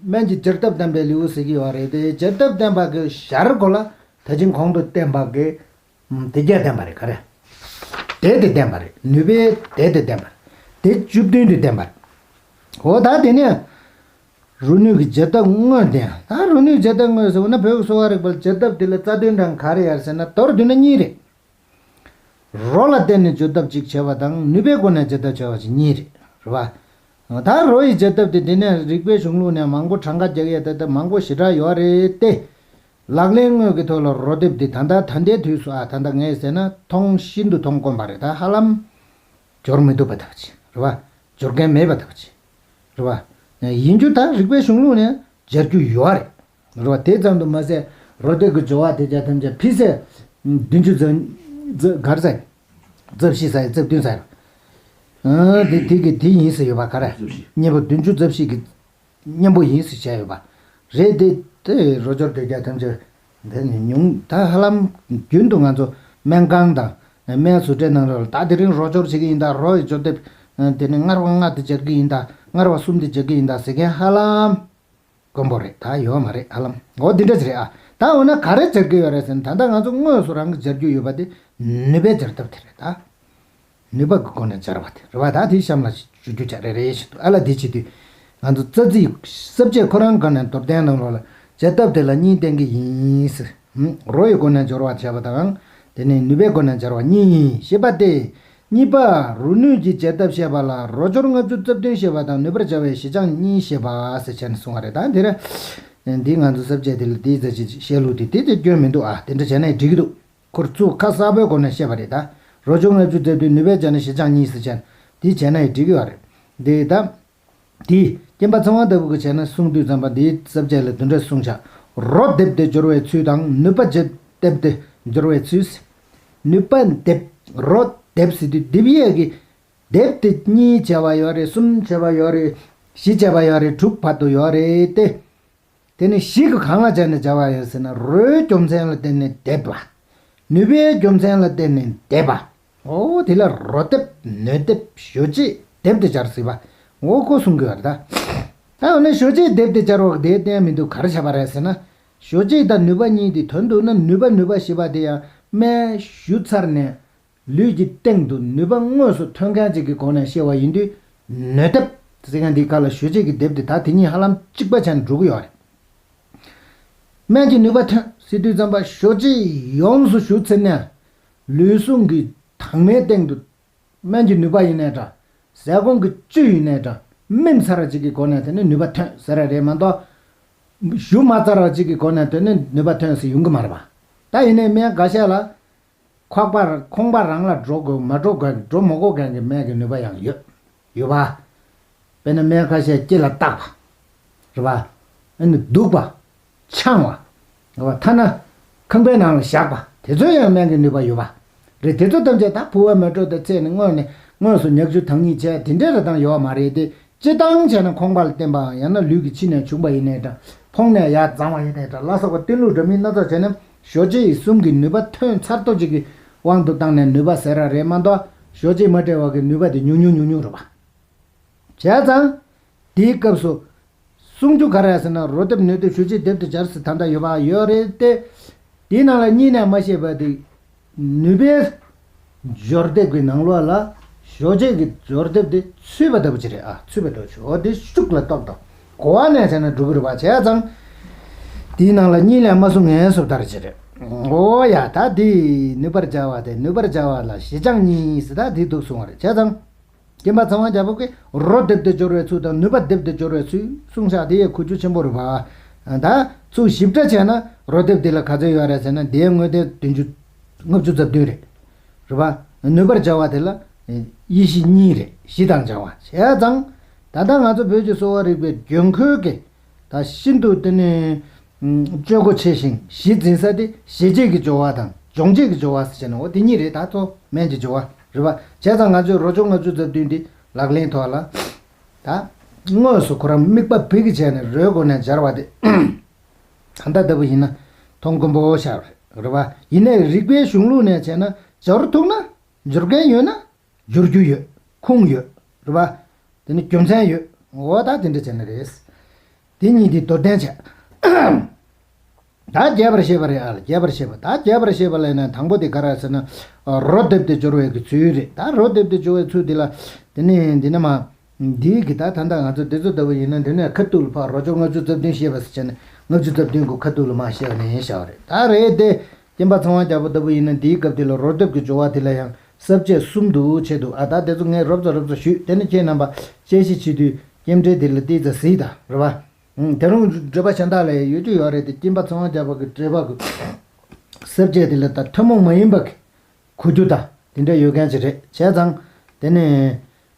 སྨན་གྱི་སྦྱར་ཐབས་བསྟན་པའི་ལེའུ་ཟེར་གྱི་ཡོད་རེད་དེ། སྦྱར་ཐབས་བསྟན་པ་གི་ཞར་གོ་ལ་ད་ཅིང་གོང་དུ་བསྟན་པ་གི་དེ་བརྒྱད་བསྟན་པ་རེད། ག་རེ། དེ་དེ་བསྟན་པ་རེད། ནུས་པའི་དེ་དེ་བསྟན་པ་རེད། དེ་བཅུ་བདུན་དེ་བསྟན་པ་རེད། འོ་ད་དེ་ནས་རོ་ནུས་ཀྱི་སྦྱར་ཐབས་དངོས་བསྟན། ད་རོ་ནུས་སྦྱར་ཐབས་དངོས་ཟེར་བ་ན་བོད་ཀྱི་གསོ་བ་རིག་པར་སྦྱར་ཐབས་དེ་ལ་རྩ་དོན་དང་ག་རེ་ཡོད་ཟེར་ན་མདོར་བསྡུས་ན་གཉིས་རེད། རོ་ལ་བརྟེན་ནས་བརྗོད་ཐབས་གཅིག་བྱས་པ་དང་ནུས་པའི་སྒོ་ནས་བརྗོད་ཐབས་བྱས་པ་ཅིག་གཉིས་རེད། རེད་པ། ད་རོ་ཡི་བརྗོད་ཐབས་དེ་འདི་ནས་རིག་པའི་གཞུང་ལུགས་ནས་མང་པོ་གྲངས་ཀ་རྒྱག་ཡས་ད་ལྟ་མང་པོ་ཞེ་དྲག་ཡོད་རེད་དེ། ལག་ལེན་དངོས་ཀྱི་ཐོག་ལ་རོ་སྡེབ་འདི་ད་ལྟ་ད་ལྟའི་དུས་སུ་ཨ་ད་ལྟ་ངས་ཟེར་ན་མཐོང་ཤིན་ཏུ་མཐོང་དཀོན་པ་རེད། ད་ཧ་ལམ་སྦྱོར་མི་ཐུབ་པ་ཐབས་ཅིག་རེད་པ། སྦྱོར་མཁན་མེད་པ་ཐབས་ཅིག་རེད་པ། ཡིན་རྒྱུ་ད་རིག་པའི་གཞུང་ལུགས་ནས་སྦྱར་རྒྱུ་ཡོད་རེད། རེད་པ། དེ་ཙམ་དུ་མ་ཟད་རོ་སྡེབ་ཀྱི་སྦྱོར་བ་དེ་རྒྱ་ཐམས་ཅད་ཕི་སེ་བདུན་ཅུ་རྩ་རྩ་ག་རེ་ཟེར། རྩ་བཞི་ཟེར་རྩ་བདུན་ཟེར། ཨ་དེ་དེ་གི་དེ་ཡིན་ཟེར་ཡོད་པ་ག་རེ། རྩ་བཞི། གཉེན་པོ་བདུན་ཅུ་རྩ་བཞི་གི་གཉེན་པོ་ཡིན་ཟེར་བྱས་ཡོད་པ། རེད་དེ། དེ་རོ་སྦྱོར་སྡོད་རྒྱག་ཐམས་ཅད་དེ་ནི་ཉུང་ད་ཧ་ལམ་རྒྱུན་དུ་ང་ཚོ་སྨན་ཁང་དང་སྨན་བཟོ་གྲྭའི་ནང་ལ་ད་དེ་རིང་རོ་སྦྱོར་བྱེད་ཀྱི་ཡིན་ད། རོ་ཡི་སྦྱོར་དེབ་དེ་ནི་སྔར་བ་ལྔ་དེ་སྦྱར་གྱི་ཡིན་ད། སྔར་བ་གསུམ་དེ་སྦྱར་གྱི་ཡིན་ད་ཟེར་མཁན་ཧ་ལམ་དཀོན་པོ་རེད། ད་ཡོད་མ་རེད་ཧ་ལམ། འོ་འདི་འདྲ་ཅིག་རེད་ཨ། ད་འོ་ན་ག་རེ་སྦྱར་གྱི་ཡོད་རེད་ཟེར་ན། ད་ལྟ་ང་ཚོ་དངོས་སུ་རང་གིས་སྦྱར་རྒྱུ་ཡོད་པ་དེ་ནུས་པའི་སྦྱར་ཐབས་དེ་རེད་ད། ནུས་པ་གི་སྒོ་ནས་སྦྱར་བ་དེ་རེད་བ། ད་དེ་གཤམ་ལ་ཞུ་རྒྱུ་ཆ་རེ་རེ་བཞིན་དུ་ཨ་ལ་དེ་བྱེད་དུས། ང་ཚོ་རྩ་ཚིག་ས་བཅད་ཁོ་རང་སྒང་ནས་མདོར་བསྟན་ནང་ལོགས་ལ་སྦྱར་ཐབས་དེ་ལ་གཉིས་བསྟན་གྱི་ཡིན་ཟེར། རོ་ཡི་སྒོ་ནས་སྦྱོར་བ་བྱས་པ་དང་། དེ་ནས་ནུས་པའི་སྒོ་ནས་སྦྱར་བ་གཉིས་ཞེས་པ་སྟེ། གཉིས་པ། རོ་ནུས་ཀྱི་སྦྱར་ཐབས་བཤད་པ་ལ་རོ་སྦྱོར་ལྔ་བཅུ་རྩ་བདུན་ཞེས་པ་དང་ནུས་པར་སྦྱར་བའི་བཞི་བྱང་གཉིས་ཞེས་པ་ཟེར་བྱས་ནས་གསུངས་པ་རེད། ད་འདིར་འདི་ང་ཚོ་ས་བཅད་དེ་ལ་དེའི་རྩ་ཆེ་བཤད་ལུགས་དེ་དེ་དེ་སྐྱོན་མི་འདུག་ཨ། དེ་འདྲ་བྱས་ན་འགྲིག་གི་འདུག་ཁོར་ཚུགས་ཁ་གསལ་པོའི་སྒོ་ནས་བཤད་པ་རེད་ད། རོ་སྦྱོར་ལྔ་བཅུ་རྩ་བདུན་ནུས་པའི་སྦྱར་ན་བཞི་བྱང་གཉིས་ཟེར་བྱས་ན་དེ་བྱས་ན་ཡང་འགྲིག་གི་ཡོད་རེད། འདི་ད། དེ་སྐྱེམ་པ་ཚེ་དབང་ལྟ་བུ་གིས་བྱས་ན་གསུང་དུས་ཙམ་པ་འདིའི་ས་བཅད་ལ་འདི་འདྲ་གསུངས་བཞག་རོ་རྡེབ་སྟེ་སྦྱོར་བའི་ཚུལ་དང་ནུས་པ་རྡེབ་སྟེ་སྦྱོར་བའི་ཚུལ། ནུས་པ་རྡེབ། རོ་རྡེབ་ཟེར་དུས་རྡེབ་ཡས་ཀྱི་རྡེབ་དེ་གཉིས་བྱ་བ་ཡོད་རེད། གསུམ་བྱ་བ་ཡོད་རེད། བཞི་བྱ་བ་ཡོད་རེད། དྲུག་བར་དུ་ཡོད་རེད་དེ། དེ་ནི་བཞི་གི་གང་ལ་སྦྱར་ནས་སྦྱར་བ་ཡིན་ཟེར་ན། རོའི་རྒྱུ་མཚན་ལ་བརྟེན་ནས་རྡེབ་པ། ནུས་པའི་རྒྱུ་མཚན་ལ་བརྟེན་ནས་རྡེབ་པ། འོ་དེ་ལ་རོ་རྡེབ་ནུས་རྡེབ་ཞོ་རྗེས་རྡེབ་སྟེ་སྦྱར་ཟེར་བ། འོ་ཁོ་གསུང་གི་ཡོད་རེད་ད། ད་འོ་ན་ཞོ་རྗེས་རྡེབ་སྟེ་སྦྱར་བ་དེ་བསྟན་མི་འདུག་ག་རེ་བྱས་པ་རེད་ཟེར་ན། ཞོ་རྗེས་དང་ནུས་པ་གཉིས་དེ་དོན་དུ་ན་ནུས་པ་ནུས་པ་ཞེས་པ་དེ་ཡང་སྨན་ཞུ་ཚར་ནས། ལུས་ཀྱི་སྟེང་དུ་ནུས་པ་དངོས་སུ་ཐོན་མཁན་ཅིག་གི་སྒོ་ནས་བཤད་པ་ཡིན་དུས། ནུས་རྡེབ་ཟེར་མཁན་འདིའི་སྐབས་ལ་ཞོ་རྗེས་ཀྱི་རྡེབ་དེ་ད་དེ་གཉིས་ཧ་ལམ་གཅིག་པ་བྱས་ནས་འགྲོ་གི་ཡོད་རེད། སྨན་གྱི་ནུས་པ་ཐོན་ཟེར་དུས་ཙམ་པ་ཞོ་རྗེས་ཡོངས་སུ་ཞུ་ཚར་ནས། ལུས་ཟུངས་ཀྱི་དྭངས་མའི་སྟེང་དུ་སྨན་གྱི་ནུས་པ་ཡིན་ནའི་འདྲ། ཟས་སྐོམ་གྱི་བཅུད་ཡིན་ནའི་འདྲ། སྨིན་ཚར་བ་ཅིག་གི་སྒོ་ནས་དེ་ནི་ནུས་པ་ཐོན་ཟེར་ར་རེད་མ་གཏོགས། ཞུ་མ་ཚར་བ་ཅིག་གི་སྒོ་ནས་དེ་ནི་ནུས་པ་ཐོན་ཟེར་ཡོང་གི་མ་རེད་པ། ད་ཡིན་ནའི་སྨན་འགའ་ཤས་ལ། ཁོག་པ་ཁོང་པ་རང་ལ་འགྲོ་དགོས་མ་འགྲོ་དགོས་འགྲོ་མ་དགོས་མཁན་གྱི་སྨན་གྱི་ནུས་པ་ཡང་ཡོད། ཡོད་པ། དཔེར་ན་སྨན་ཁ་ཤས་སྐེ་ལ་བཏགས་པ། རེད་པ། ཨ་ནི་བདུག་པ། འཆང་བ། རེད་པ། ཐ་ན་ཁང་པའི་ནང་ལ་བཞག་པ་དེ་ཚོ་ཡང་སྨན་གྱི་ནུས་པ་ཡོད་པ། རེད། དེ་ཚོ་ཐམས་ཅད་ད་ཕུ་བ་མེ་དྲོད་དང་བཅས་ནས་སྔོན་ནས་དངོས་སུ་ཉག་ཆུ་དྭངས་སྙིགས་བྱས་དེ་འདྲའི་རེ་སྟངས་ཡོད་པ་མ་རེད་དེ། སྤྱིར་བཏང་བྱས་ན་ཁོང་པ་ལ་བརྟེན་པའམ་ཡང་ན་ལུས་ཀྱི་ཕྱི་ནས་བྱུང་བ་ཡིན་ནའི་འདྲ། ཕོངས་ནས་ཡར་འཛང་བ་ཡིན་ནའི་འདྲ་ལ་སོགས་པ་གཏི་མུག་འདྲ་མིན་སྣ་ཚོགས་བྱས་ནས་ཞོ་རྗེས་གསུམ་གྱི་ནུས་པ་ཐོན་ཚར་ཐོག་ཅིག་གི་དབང་དུ་བཏང་ནས་ནུས་པ་ཟེར་ར་རེད་མ་གཏོགས་ཞོ་རྗེས་མ་སྤྲད་པ་གི་ནུས་པ་དེ་ཉུང་ཉུང་ཉུང་ཉུང་རེད་པ། བྱས་ཙང་། དེའི་སྐབས་སུ། གསུང་རྒྱུ་ག་རེ་ཟེར་ན་རོ་རྡེབ་ནུས་རྡེབ་ཞོ་རྗེས་རྡེབ་ཏུ་སྦྱར་ཟེར་ད་ལྟ་ཡོད་པ་ཡོད་རེད་དེ། དེའི་ནང་ལ་གཉིས་ནས་མ་བཤད་པ་དེ། ནུས་པའི་སྦྱོར་སྡེབ་ཀྱི་ནང་ལོགས་ལ་ཞོ་རྗེས་ཀྱི་སྦྱོར་སྡེབ་དེ་ཚུད་པ་ལྟ་བུ་ཅིག་རེད་ཨ། ཚུད་པ་ལྟ་བུ་ཅིག་འོ་དེ་ཤུགས་ལ་གཏོགས་དང་གོ་བ་ནས་བྱས་ན་འགྲོ་གི་རེད་པ། བྱས་ཙང་། དེའི་ནང་ལ་གཉིས་ལས་མ་གསུང་ངན་སོང་ལྟར་ཅིག་རེད། འོ་ཡ་ད་དེ་ནུས་པར་སྦྱར་བ་དེ་ནུས་པར་སྦྱར་བ་ལ་བཞི་བྱང་གཉིས་ཟེར་ད་དེ་འདུག་གསུང་བ་རེད། བྱས་ཙང་། སྐྱེམ་པ་ཚེ་དབང་རྒྱལ་པོ་གིས་རོ་རྡེབ་སྟེ་སྦྱོར་བའི་ཚུལ་དང་ནུས་པ་རྡེབ་སྟེ་སྦྱོར་བའི་ཚུལ་གསུངས་བཞག་དེ་ཡང་གོ་རྒྱུ་ཆེན་པོ་རེད་པ། ད་ཚུར་ཞིབ་ཕྲ་བྱས་ན་རོ་རྡེབ་འདི་ལ་ག་ཚོད་ཡོད་རེད་ཟེར་ན་དེའི་དངོས་བསྟན་བདུན་ཅུ། ལྔ་བཅུ་རྩ་བདུན་རེད། རེད་པ། ནུས་པར་སྦྱར་བ་དེ་ལ་དབྱེ་གཞི་གཉིས་རེད། གཞི་དང་སྦྱར་བ་བྱས་ཙང་། ད་ལྟ་ང་ཚོ་བོད་ཀྱི་གསོ་བ་རིག་པའི་དགོས་མཁོའི་གི་ད་ཤིན་ཏུ་དེ་ནི། སྤྱོད་སྒོ་ཆེ་ཞིང་གཞི་འཛིན་ས་དེ་གཞི་བྱེད་ཀྱི་སྦྱོར་བ་དང་སྦྱོང་བྱེད་ཀྱི་སྦྱོར་བ་ཟེར་བྱས་ནས་འོ་དེ་གཉིས་རེད། ད་གཙོ་སྨན་གྱི་སྦྱོར་བ་རེད་པ། བྱས་ཙང་ང་ཚོས་རོ་སྦྱོར་ལྔ་བཅུ་རྩ་བདུན་འདི་ལག་ལེན་ཐོག་ལ་ད་དངོས་སུ་ཁོ་རང་དམིགས་པ་བུ་གི་བྱས་ནས་རོའི་སྒོ་ནས་སྦྱར་བ་དེ་ད་ལྟ་ལྟ་བུ་ཡིན་ན་མཐོང་དཀོན་པོ་ཤར་རེད་པ། ཡིན་ནའི་རིག་པའི་གཞུང་ལུགས་ནས་བྱས་ན་སྦྱོར་ཐུབ་ན་སྦྱོར་མཁན་ཡོད་ན། སྦྱོར་རྒྱུ་ཡོད། ཁུངས་ཡོད། རེད་པ། དེ་ནི་རྒྱུ་མཚན་ཡོད། འོ་ད་དེ་འདྲ་བྱས་ན་རེད། དེ་གཉིས་དེ་མདོར་བསྟན་བྱས། ད་རྒྱས་པར་བཤད་པ་རེད་ཨ་ལ་རྒྱས་པར་བཤད་པ་ད་རྒྱས་པར་བཤད་པ་ལ་ཡིན་ན་དང་པོ་དེ་ག་རེ་ཟེར་ན། རོ་རྡེབ་སྟེ་སྦྱོར་བའི་གི་ཚུལ་རེད། ད་རོ་རྡེབ་སྟེ་སྦྱོར་བའི་ཚུལ་དེ་ལ། དེ་ནི་འདི་ནི་མ། འདིའི་གི་ད་ད་ལྟ་ང་ཚོ་འདི་ཚོ་ལྟ་བུ་ཡིན་ན་འདི་ནས་ཁ་ཐུག་ལ་ཕར་རོ་སྦྱོར་ལྔ་བཅུ་རྩ་བདུན་བཤད་པ་ཟེར་བྱས་ནས་ལྔ་བཅུ་རྩ་བདུན་གི་ཁ་ཐུག་ལ་མ་བཤད་པ་ནས་བཤད་པ་རེད། ད་རེད་དེ། སྐྱེམ་པ་ཚེ་དབང་རྒྱལ་པོ་ལྟ་བུ་ཡིན་ན་འདིའི་སྐབས་འདི་ལ་རོ་རྡེབ་ཀྱི་སྦྱོར་བ་དེ་ལ་ཡང་ས་བཅད་གསུམ་དུ་ཕྱེ་འདུག་ཨ་ད་དེ་ཚོ་ངས་རོབ་ཙམ་རོབ་ཙམ་ཞུས། དེ་ནི་ཁྱེད་རྣམ་པ་དཔྱད་ཞིབ་བྱེད་དུས་སྐྱེམས་འགྲེལ་འདི་ལ་ཏོག་ཙམ་གཟིགས་དང་རེད་པ། ཨང་། དེ་རིང་འགྲེལ་པ་གཞན་དག་ལ་ཡང་ཡོད་རྒྱུ་ཡོད་རེད་དེ་སྐྱེམ་པ་ཚེ་དབང་རྒྱལ་པོ་གི་འགྲེལ་པ་གི་ས་བཅད་དེ་ལ་ད་ཐུན་མོང་མ་ཡིན་པ་གི་གོ་རྒྱུ་དང་དེ་འདྲ་ཡོད་མཁན་ཅིག་རེད། བྱས་ཙང་དེ་ནི།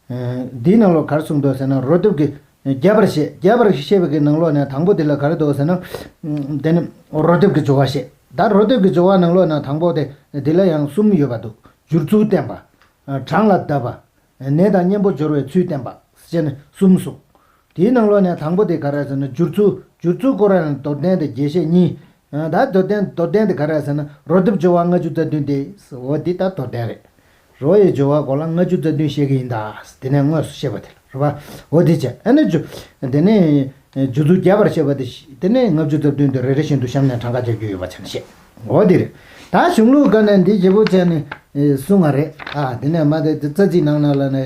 འདིའི་ནང་ལོགས་ག་རེ་གསུངས་འདུག་ཟེར་ན་རོ་རྡེབ་ཀྱི་རྒྱས་པར་བཤད། རྒྱས་པར་བཤད་པའི་གི་ནང་ལོགས་ནས་དང་པོ་དེ་ལ་ག་རེ་འདུག་ཟེར་ན། དེ་ནི་རོ་རྡེབ་ཀྱི་སྦྱོར་བ་བཤད། ད་རོ་རྡེབ་ཀྱི་སྦྱོར་བ་ནང་ལོགས་ནས་དང་པོ་དེ་འདི་ལ་ཡང་གསུམ་ཡོད་པ་འདུག་སྦྱོར་ཚུལ་བསྟན་པ། གྲངས་ལ་བརྡབ་པ། ནད་དང་གཉེན་པོ་སྦྱོར་བའི་ཚུལ་བསྟན་པ་ཟེར་ནས་གསུམ་གསུངས། དེའི་ནང་ལོགས་ནས་དང་པོ་དེ་ག་རེ་ཟེར་ན་སྦྱོར་ཚུལ་ སྦྱོར་ཚུལ་སྐོར་ལ་མདོར་བསྟན་དང་རྒྱས་བཤད་གཉིས། ད་མདོར་བསྟན་མདོར་བསྟན་དེ་ག་རེ་ཟེར་ན། རོ་འདེབས་སྦྱོར་བ་ལྔ་བཅུ་རྩ་བདུན་ཏེ། འོ་འདི་ལྟར་མདོར་བསྟན་རེད། རོ་ཡི་སྦྱོར་བ་སྐོར་ལ་ལྔ་བཅུ་རྩ་བདུན་བཤད་ཀྱི་ཡིན་ད། དེ་ནས་དངོས་སུ་བཤད་པ་དེ་རེད་པ། འོ་དེ་བྱས་ཨ་ནི་རྒྱུ། དེ་ནས་རྒྱུ་ཚུལ་རྒྱས་པར་བཤད་པ་དེ། དེ་ནས་ལྔ་བཅུ་རྩ་བདུན་དེ་རེ་རེ་བཞིན་དུ་གཤམ་ནས་གྲངས་ཀ་རྒྱག་རྒྱུ་ཡོད་པ་བྱས་ནས་བཤད། འོ་དེ་རེད། ད་གཞུང་ལུགས་སྒང་ནས་འདི་བརྗེ་པོ་བྱས་ནས་གསུང་བ་རེད། ཨ་དེ་ནས་མ་དེ་རྩ་ཚིག་ནང་ན་ལ་ནས་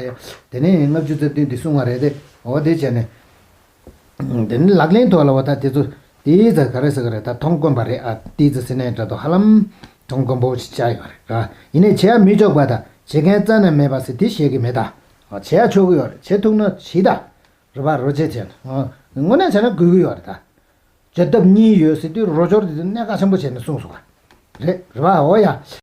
དེ་ནས་ལྔ་བཅུ་རྩ་བདུན་དེ་གསུང་བ་རེད་དེ། འོ་དེ་བྱས་ནས། དེ་ནི་ལག་ལེན་ཐོག་ལ་བ་ད་དེ་ཚོ་དེའི་ཚེ་ག་རེ་ཟེར་ག་རེ་ད་མཐོང་དཀོན་པ་རེད། ཨ་དེའི་ཚེ་ཟེར་ནས་འདྲ་དོ་ཧ་ལམ་མཐོང་དཀོན་པོ་ཞིག་ཆགས་ཡོད་རེད་ར། ཡིན་ནའི་བྱེད་ཡ་མི་ཆོག་པ་དང་བྱེད་མཁན་རྩ་ནས་མེད་པ་ཟེར་དེ་བཤད་ཀྱི་མེད་ད། བྱེད་ཡ་ཆོག་གི་ཡོད་རེད། བྱེད་ཐུབ་ན་བྱེད་ད། རེད་པ། རོ་བྱེད་བྱས་ན་དངོས་གནས་བྱས་ན་དགོས་ཀྱི་ཡོད་རེད་ད། བྱེད་ཐབས་གཉིས་ཡོད་ཟེར་དུས་རོ་སྦྱོར་དེ་གནད་འགག་ཆེན་པོ་བྱས་ནས་གསུངས་སོང་བ། རེད་རེད་པ། འོ་ཡ།